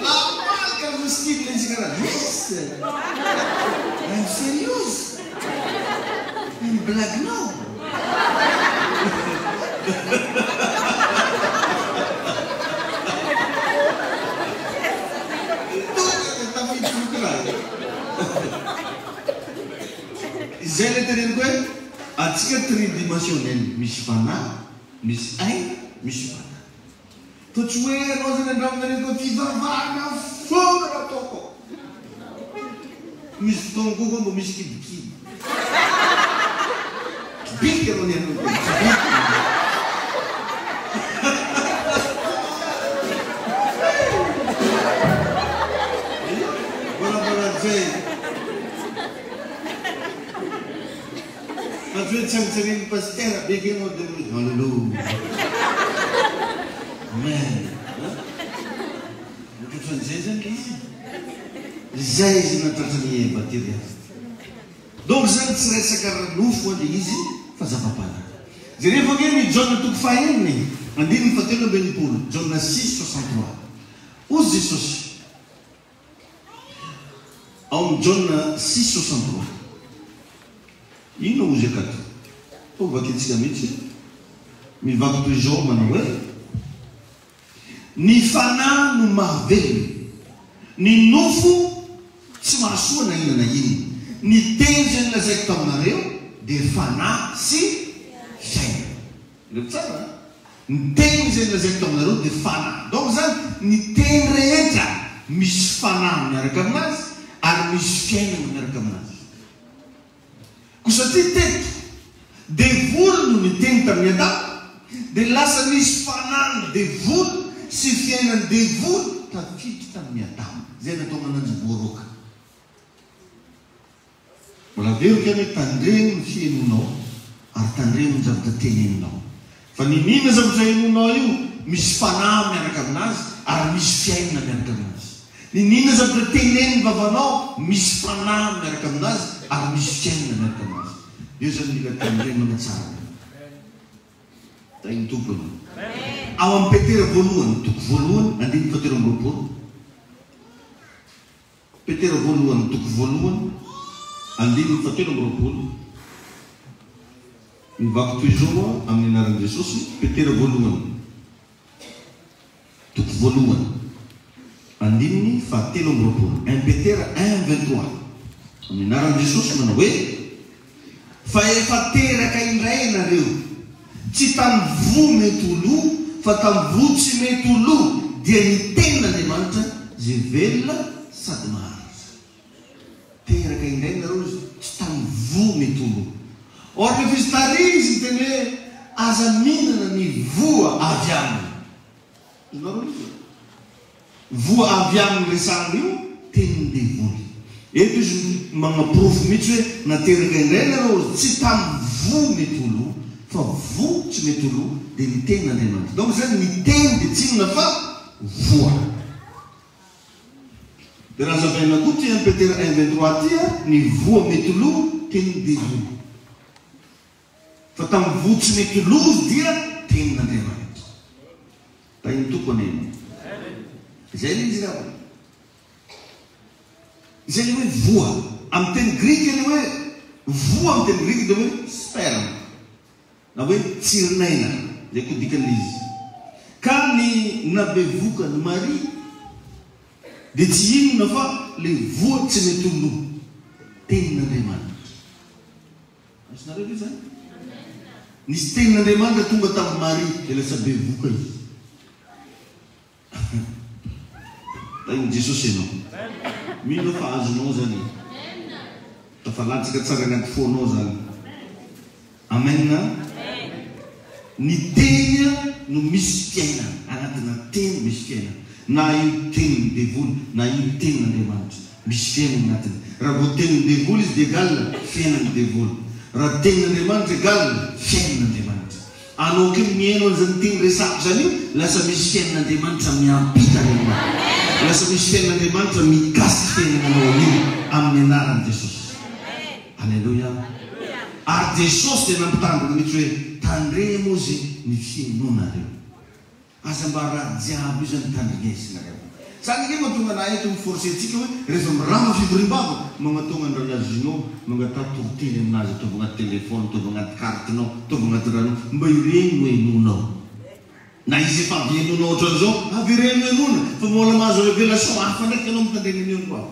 Namaly ka ny style izy karaha yes! I'm serious! I'm blague now! Izay ilay teneniko hoe antsika tridimensionnel, misy fanahy, misy aina, misy vatana. Fa tsy hoe ianao zany andramina ny atao fivavahana foana no ataoko. Misy fotoana koa koa mba misy kidikidy. Kibirika anao ny anao dia kibirika. Mbola zay. Fa tsy hoe tsangitsangin'ny pasitera be ve ianao dia hoe Alléluia. Amen. Ohatran'izay zany ilay izy. Izay izy nahatratran'i Eva tery azy. Donc zany tsy resaka ara-nofo ilay izy fa zava-panahy. Jerevo ange ny Jaona toko fahenina e, andininy fahatelo amby 60, Jaona 6, 63. Hozy Jesosy. Ao amin'ny Jaona 6, 63. Inona hozy akato? Toa vakintsika mihitsy. Mivaky toy izao manao hoe, Ny fanahy no mahavelona, ny nofo tsy mahasoa na inona na inona. Ny teny izay nolazaiko taminareo dia fanahy sy fiainana. Jereo tsara an! Ny teny izay nolazaiko taminareo dia fanahy. Donc izany ny teny rehetra misy fanahy miaraka aminazy ary misy fiainana miaraka aminazy. Koa satria teto devoly no niteny tamin'i Adama dia lasa nisy fanahin'ny devoly sy fiainan'ny devoly tafiditra tamin'i Adama. Izay nahatonga ananjy voaroaka. Mbola averiko ihany hoe tandremo ny fihenonao ary tandremo ny zavatra teneninao. Fa n'inon'inona zavatra henonao io, misy fanahy miaraka aminazy ary misy fiainana miaraka aminazy. N'inon'inona zavatra tenenin'ny vavanao, misy fanahy miaraka aminazy ary misy fiainana miaraka aminazy. Eo izany mila tandremana tsara be. Tahin'ny Tompo ianao. Ao amin'ny Petera voalohany, toko voalohany, andininy fahatelo amby 20. Petera voalohany toko voalohany andininy fahatelo amby 20 Mivaky toy izao aho amin'ny anaran'i Jesosy, Petera voalohany toko voalohany andininy fahatelo amby 20, Un Petera 1, 23 Amin'ny anaran'i Jesosy manao hoe, Fa efa teraka indray ianareo, tsy tamin'ny voa mety ho lo, fa tamin'ny voa tsy mety ho lo, dia ny Tenin'Andriamanitra izay velona sady maharitra. Teraka indray nareo izy, tsy tamin'ny voa mety ho lo. Or rehefa izy tary izy niteny hoe, Aza mihinana ny voa avy aminy. Azonareo ilay izy e? Voa avy aminy resahana io, tenin'ny devoly. Eto izy magnaporofo mihitsy hoe nateraka indray nareo tsy tamin'ny voa mety ho lo fa voa tsy mety ho lo dia ny tenin'Andriamanitra. Donc zany ny teny dia tsy inona fa voa. Dia raha hazavaina koa ity un Petera 1, 23 ity a, ny voa mety lo tenin'ny devoly. Fa tamin'ny voa tsy mety lo dia tenin'Andriamanitra. Tahin'ny Tompo anie ianao. Izay ilay izy ravana. Izay ilay hoe voa. Amin'ny teny grika ilay hoe voa amin'ny teny grika dia hoe sperme. Na hoe tsirinaina. Izay koa dikan'ilay izy. Ka ny nabevoka an'i Maria dia tsy inona fa ilay voa tsy mety ho lo. Tenin'Andriamanitra. Azonareo ve izany? Nisy tenin'Andriamanitra tonga tamin'i Maria, dia lasa bevoka izy. Tahin'i Jesosy ianao. Mino aho fa azonao izany e. Tafalatsaka tsara anaty fonao izany. Amen. Ny teny no misy fiainana, anatina teny misy fiainana. Na io tenin'ny devoly, na io tenin'Andriamanitra. Misy fiainana anatiny. Raha vao tenin'ny devoly izy dia égal fiainan'ny devoly. Raha tenin'Andriamanitra égal fiainan'Andriamanitra. Anao koa mihaino an'izany teny resahako izany io, lasa misy fiainan'Andriamanitra miampita any aminao. Lasa misy fiainan'Andriamanitra mikasika fiainananao anio amin'ny anaran'i Jesosy. Aleloia. Ary Jesosy dia nampitandrina mihitsy hoe, Tandremo ozy ny finoanareo. Aza mba raha jiaby io zany tandrinesinareo. Zany ange mahatonga anah eto mi-forcer antsika hoe rehefa mirava fivoriam-bava, magnatogna an Rahalahy Gino, mangataha toriteny aminazy, ataovy agnaty téléphone, ataovy agnaty carte-nao, ataovy agnaty rahanao, mba ireny no henonao. Na izy efa avy henonao ohatran'izao, avereno henoina, fa mbola mahazo révélation hafa ndraiky ianao mitandregny an'io androany.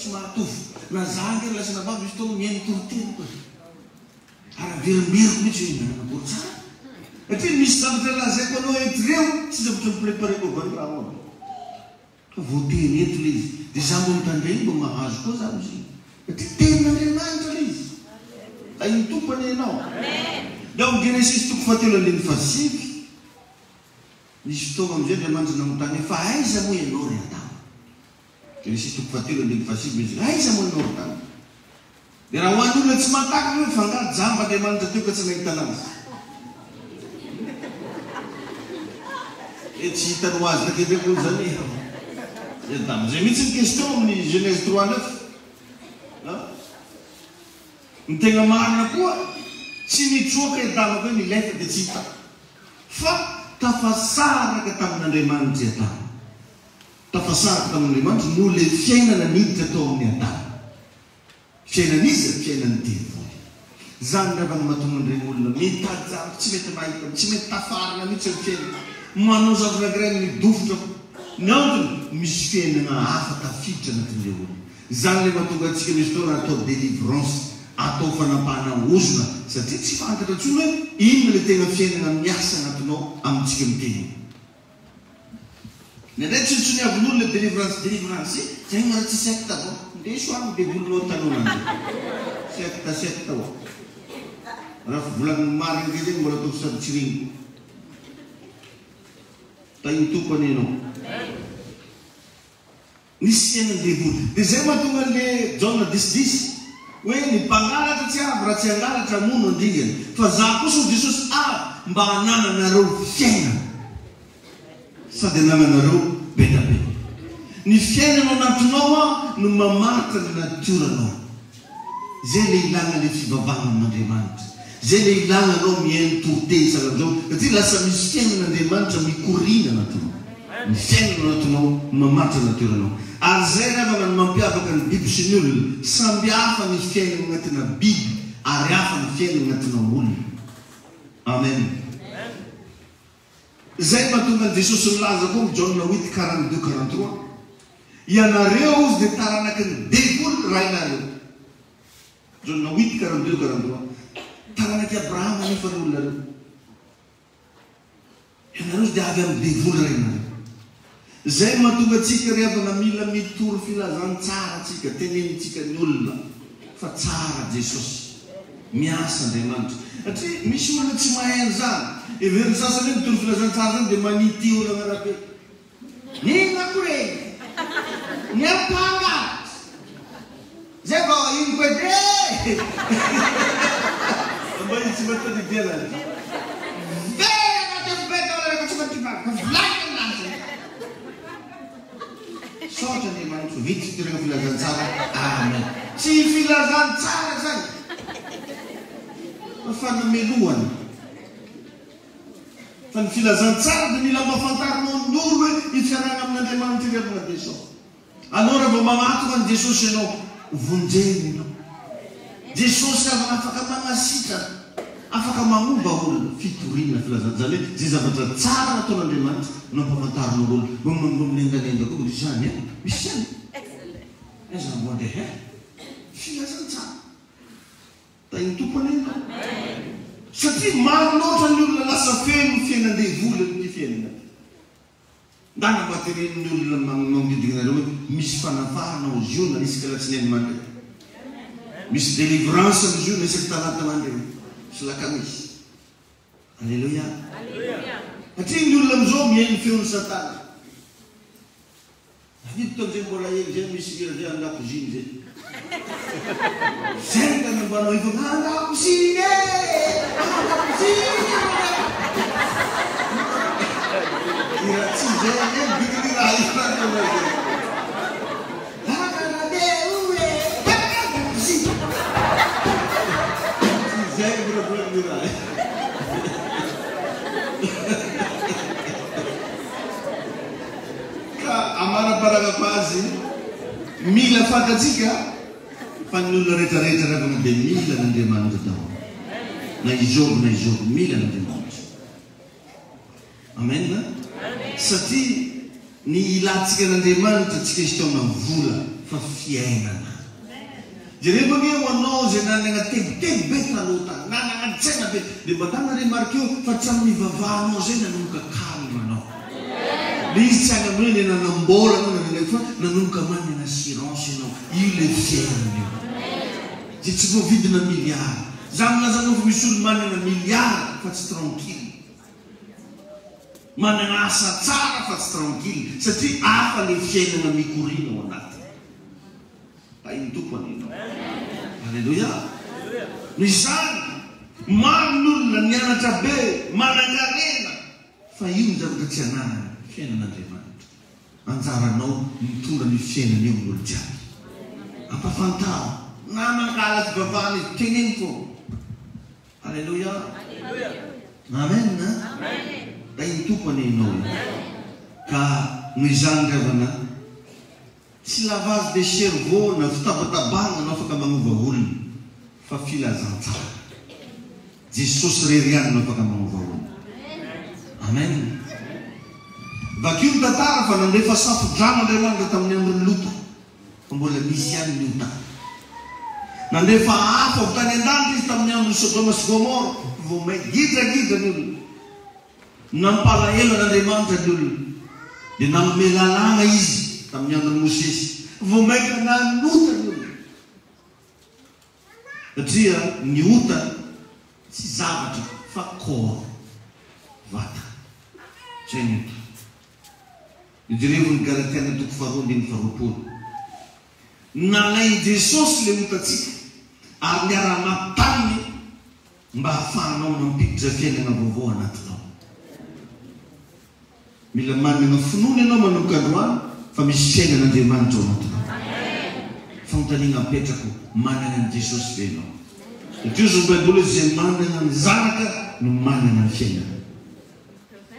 Tsy mahatofo. Na za ange ry lahy sy anabavy misy fotoana mihaino toriteny koa e. Ary averimberiko mihitsy hoe nanana akory tsara. Satria misy zavatra lazaiko anao eto ireo tsy zavatra mi-prepareko avy any raha ao. Fa voateny eto ilay izy. Dia za mba mitandregny mba mahazo koa za amizigny. Satria tenin'Andriamanitra ilay izy. Tahin'ny Tompo anie ianao. Dia ao amin'ny Genesisy toko fahatelo andininy fahasivy, nisy fotoagna amizay Andriamanitra nanontany hoe fa aiza moa ianao ry Adama? Genesisy toko fahatelo andininy fahasivy misy hoe aiza moa ianao ry Adama? Dia raha ho an'ny olona tsy mahatakatra hoe fa angaha jamba Andriamanitra teo ka tsy nahita anazy? Dia tsy hitany ho azy takeo ndraiky moa izany i Adama. Izay mihitsy ny question amin'ny Genèse 3, 9. An? Ny tegna marina koa, tsy nitsoaka i Adama koa nilefa dia tsy hita. Fa tafasaraka tamin'Andriamanitra i Adama. Tafasaraka tamin'Andriamanitra noho ilay fiainana niditra tao amin'i Adama. Fiainan'iza? Fiainan'ny devoly. Izany angamba no mahatonga an'ireny olona mitady zavatra tsy mety mahita, tsy mety tafarina mihitsy amin'ny fiainana, manao zavatra anankiray midofotra. Ny antony, misy fiainana hafa tafiditra anatin'ilay olona. Izany ilay mahatonga antsika misy fotoana atao délivrance, atao fanampahana ozona, satria tsy fantatra intsony hoe inona ilay tena fiainana miasa anatinao amintsika miteny io. Indraindray tsinontsiniavin'olona le délivrance délivrance zay mbola tsy secte vao ndeso any devolinao tanora ndry secte secte oa raha fivolagniny marigny ndray zegny mbola ataovy sady tsy regniko tahin'ny Tompo anie enao. Nisy fiainan'ny devoly. Dia izay mahatonga an'le Jaona dix dix hoe ny mpangalatra tsy avy raha tsy hangalatra hamono handringana. Fa za kosa hoy Jesosy avy mba hanananareo fiainana. Sady hanananareo be da be. Ny fiainana ao anatinao an no mamaritra ny natioranao. Zay le ilana le fivavahana amin'Andriamanitra. Zay le ilana anao mihaino toriteny isan'andro satria lasa misy fiainan'Andriamanitra mikoriana anatinao. Ny fiainana ao anatinao no mamaritra ny natioranao. Ary zay ry havana no mampiavaka ny biby sy ny olona. Samby hafa ny fiainana anatina biby ary hafa ny fiainana anatina olona. Amen. Izay no mahatonga an'i Jesosy milaza koa amin'ny Jaona huit 42 43, Ianareo hozy dia taranaky ny devoly rainareo. Jaona huit 42 43, Taranak'i Abrahama anefa ny olona ireo. Ianareo hozy dia avy amin'ny devoly rainareo. Izay no mahatonga antsika ry havana mila mitory filazantsara tsika, tenenintsika ny olona fa tsara Jesosy, miasa Andriamanitra. Satria misy olona tsy mahay an'izany. Heverin'ny sasany hoe mitory filazantsara izany dia manity olana arabe. N'inona koa reny? Ny ampanga! Zay vao ino koa edy e! Mba izy tsy mba tadidy anazy. Very anaty afobe daholo rehefa tsy mba vilany aminazy. Misaotra Andriamanitra vita fitoriana filazantsara. Amen. Tsy filazantsara zany fa fanamelohana. Fa ny filazantsara dia mila ampahafantarinao ny olo hoe io fiarahana amin'Andriamanitra io ry havana dia izao. Aleo raha vao manatona an'i Jesosy ianao, vonjeny ianao. Jesosy havana afaka manasitrana, afaka manova olona. Fitoriana filazantsara hoe izay zavatra tsara nataon'Andriamanitra no ampahafantarinao olona. Mba mba milendalenda koa misy izany an! Misy izany. Aiza mbo andeha eh? Filazantsara. Tahin'ny Tompo anie ianao. Satria maro loatra ny olona lasa feno fiainan-devoly amin'ity fiainana ity. Ndana mba teneno ny olona magnodidina anareo hoe misy fanafahana ao Ziona isaka alatsinainy mandeha. Misy délivrance ao Ziona isaky talata mandeha sy lakamisy. Alléluia. Satria ny olona amizao mihaino feon'i satana. Tadidiko tamizay mbola hely zay misy hira zay andakoziny zay. Zay no nanamboaranao efa andakoziny e! Andakoziny Hira tsy zay anie ny dikan'io raha io raha ataonao zay. Andakoziny. Tsy zay ny volavolan'io raha io. Ka amarapararako azy, mila fantatsika fa ny olona rehetra rehetra ravana dia mila an'Andriamanitra daholo. Na i Job na i Job mila an'Andriamanitra. Amen. Satria ny ilantsika an'Andriamanitra tsy question-na vola. fa fiainana. Jerevo ange ho anao izay nanana tebiteby be taloha tany, nanana adi-tsaina be, dia mba ndana remarqueo fa hatramin'ny nivavahanao izay nanomboka calme anao. Le izy tsy any amin'ny hoe le nanam-bola anao na fa nanomboka manana assurance ianao. Io le fiainana io. Izay tsy voavidina milliard. Za milaza anao fa misy olo manana milliard fa tsy tranquille. Manana asa tsara fa tsy tranquille satria hafa le fiainana mikoriana ao anatiny. Tahin'ny Tompo anie ianao. Aleloia. Noho izany, maro ny olona nianatra be, manankarena, fa io ny zavatra tsy ananany, fiainan'Andriamanitra. Anjaranao mitondra an'io fiainana io amin'ny olo jiaby. Ampafantaro, na mankahala fivavahana izy, teneno foana. Aleloia. Amen. Tahin'ny Tompo anie ianao e. Ka noho izany ry havana, Tsy lavage de cerveau na fitabatabana no afaka manova olona fa filazantsara. Jesosy irery ihany no afaka manova olona. Amen. Vakio ny tantara fa nandefa safo-drano Andriamanitra tamin'ny andron'i Lota fa mbola nisy ihany ny ota. Nandefa afo avy tany an-danitra izy tamin'ny andron'i Sodoma sy Gomora fa vao may gidragidra ny olona. Nampalahelo an'Andriamanitra ny olona, dia nanome lalàna Izy tamin'ny andron'i Mosesy. Vao mainka nanota ny olona, satria ny ota tsy zavatra fa corps, vatana. Izay ny ota. Jerevo ny Galatiana toko faharoa andininy faharoapolo. Nalain'i Jesosy ilay otantsika ary niara-maty taminy. Mba hahafahanao mampiditra fiainana vaovao anatinao. Mila manana finoana ianao manomboka androany fa misy fiainan'Andriamanitra ao anatinao. Fanontaniana apetrako, manana an'i Jesosy ve ianao? Satria hozy ny Baiboly hoe izay manana ny Zanaka no manana ny fiainana.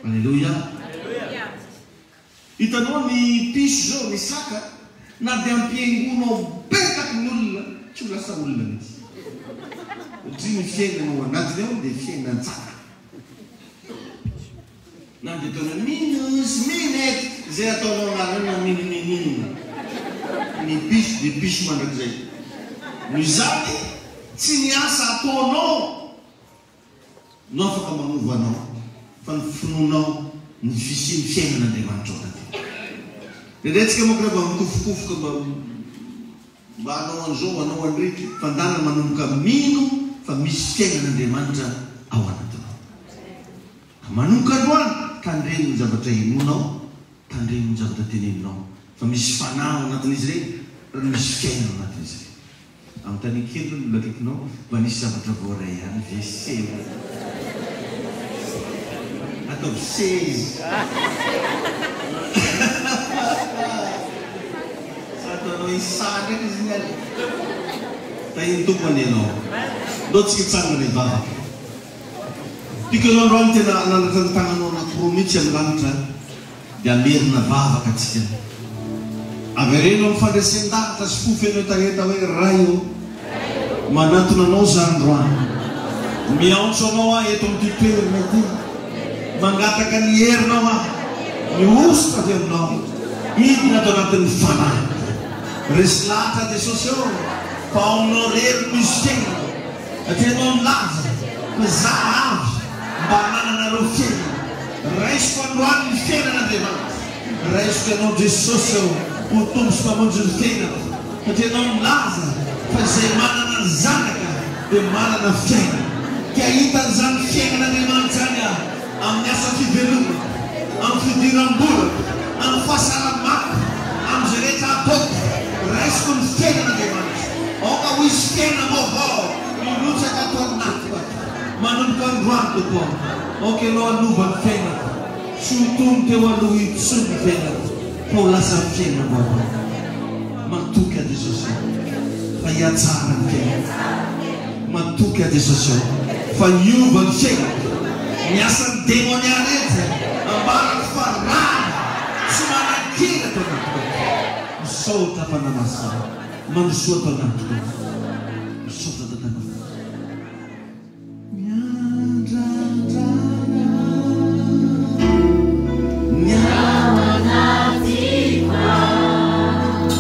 Aleloia. Hitanao ny piso zao, ny saka, na dia ampihaingoanao be taky ny olona, tsy ho lasa olona mihitsy. Satria ny fiainana ao anatiny ao dia fiainan-tsaka. Na dia ataonao minus, minette, izay ataonao anareo na minininina. Ny piso dia piso mandrakizay. Noho izany, tsy ny asa ataonao no afaka manova anao fa ny finoanao ny fisian'ny fiainan'Andriamanitra ao anatinao. Indraindray tsika manko rehefa mikofokofoka mba mba hanao an'izao hanao an'iry fa ndana manomboka mino fa misy fiainan'Andriamanitra ao anatinao. Ka manomboka androany tandremo ny zavatra inoanao, tandremo ny zavatra teneninao fa misy fanahy ao anatin'izy ireny ary misy fiainana ao anatin'izy ireny. Anontaniako kely aloha ny olona akaikinao, mba nisy zavatra voaray ihany ve se o? Ataovy se izy. Sa ataonao isa ndraiky izy iny ary? Tahin'ny Tompo anie ianao. Ndao tsika hitsangana hivavaka. Tiako ianao androany tena hanandratra ny tananao anankiroa mihitsy amin'ny lanitra. Dia hamerina vavaka antsika. Avereno amin'ny fandresen-dahatra sy fo feno hetaheta hoe, Ray ô, manatona Anao za androany. Miantso Anao aho eto amin'ity toerana ity. Mangataka ny herinao aho, ny hosotra avy Aminao, hidina ato anatin'ny fanahiko. Resy lahatra Jesosy ô, fa ao Aminao irery no misy fiainana. Satria Ianao nilaza fa za avy mba hanananareo fiainana. Raisiko androany ny fiainana Andriamanitra. Raisiko Ianao Jesosy ô ho Tompo sy Mpamonjy ny fiainako. Satria Ianao nilaza fa izay manana ny Zanaka dia manana fiainana. Te hahita an'izany fiainan'Andriamanitra izany aho amin'ny asa fivelomako, amin'ny fidiram-bolako, amin'ny fahasalamako, amin'izay rehetra ataoko. Raisiko ny fiainan'Andriamanitra. Aoka ho hisy fiainam-baovao hirotsaka ato anatiko ato. Manomboka androany, Tompo ô, aoka Ianao hanova ny fiainako. Tsy ho toy ny teo aloha intsony ny fiainako, fa ho lasa fiainam-baovao. Matoky aho Jesosy ô, fa hihatsara ny fiainako. Matoky aho Jesosy ô, fa hiova ny fiainako. Ny asan'ny demonia rehetra, ambarako fa rariny, tsy manan-kery ato anatiko ato. Misaotra Fanahy Masina, mandrosoa ato anatiko ato. Misaotra Dadanay. Miandrandrana ny ao anatiko ao.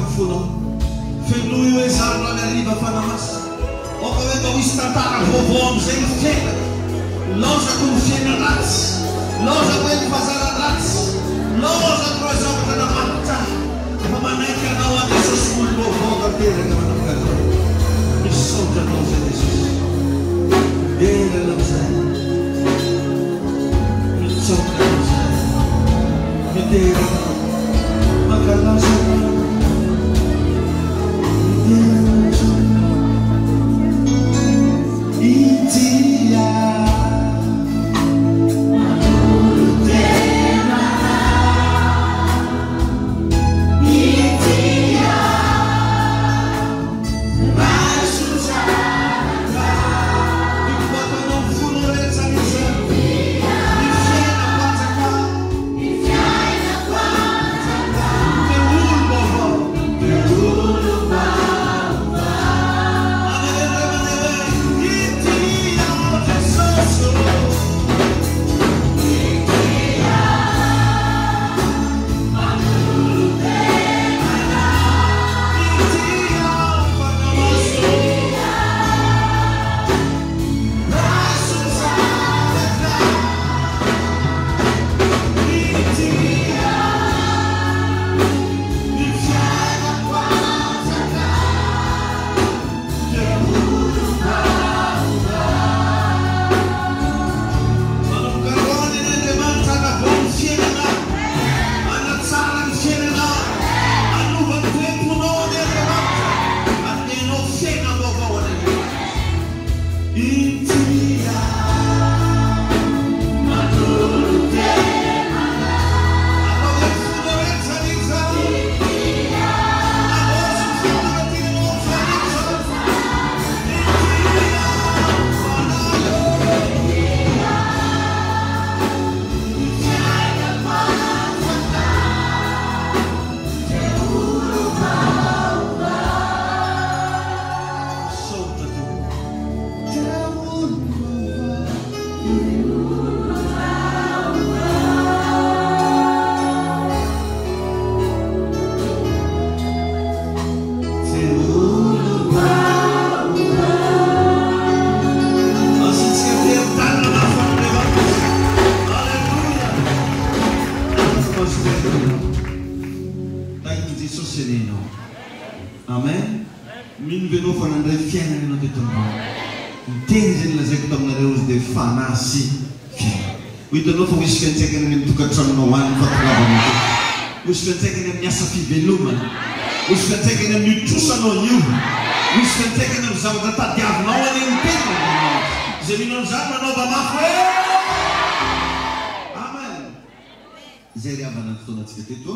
ny fonao. Fenoy hoe izaho androany hariva Fanahy Masina. Aoka hoe mba ho hisy tantara vaovao amin'izay ny fiainako. Laozako ny fiainan-dratsy. Laozako hoe ny fahazaran-dratsy. Laozako ireo zavatra namatotra ahy. Fa manaiky Anao aho Jesosy ho olom-baovao tanteraka manomboka androany. Misaotra Anao izay Jesosy. Midera Anao izahay. Misaotra Anao izahay. Midera Anao. Mankalaza Anao. Midera Anao izahay. Ity aho. Manolo-tena ahy. Ity aho. Raiso zanaka. Mikopatanao ny fonao rehetra izany. Ny fiainako hanjaka. Ny fiainako hanjaka. Te ho olom-baovao. Te ho olom-baovao. Amen ray aman-dreny hoe ity aho Jesosy ô. Ity aho manolo-tena ahy. Ity aho Fanahy Masina ô. Raiso zanaka. Ity aho ny fiainako hanjaka. Te ho olom-baovao. Manomboka androany anie Andriamanitra hanavao ny fiainanao, hanatsara ny fiainanao, hanova ny toe-ponao anie Andriamanitra, hanome anao fiainam-baovao anie Andriamanitra. Ity aho manolo-tena Ataovy amin'ny fonao rehetra anie izany. Havaozy ny fitondran-tenanao amin'izao hariva izao. Ity aho Fanahy ô. Misaotra Tompo. Te olom-baovao. Te olom-baovao. Asiantsika tehin-tanana mafy an'Andriamanitra. Aleloia. Afaka mazotoa ianao. Tahin'i Jesosy anie ianao. Amen. Mino ve ianao fa nandray fiainana ianao teto androany? Ny teny izay nolazaiko taminareo izy dia fanahy sy fiainana. Ho hitanao fa ho hisy fiantraikany any amin'ny tokantranonao any ny fahatongavanao teto. Ho hisy fiantraikany amin'ny asa fivelomana. Ho hisy fiantraikany amin'io trosanao io. Ho hisy fiantraikany amin'ny zavatra tadiavinao any amin'ny tenin'Andriamanitra. Izay mino an'izany manaova mafy hoe Amen. Izay ry havana ny fotoanantsika teto.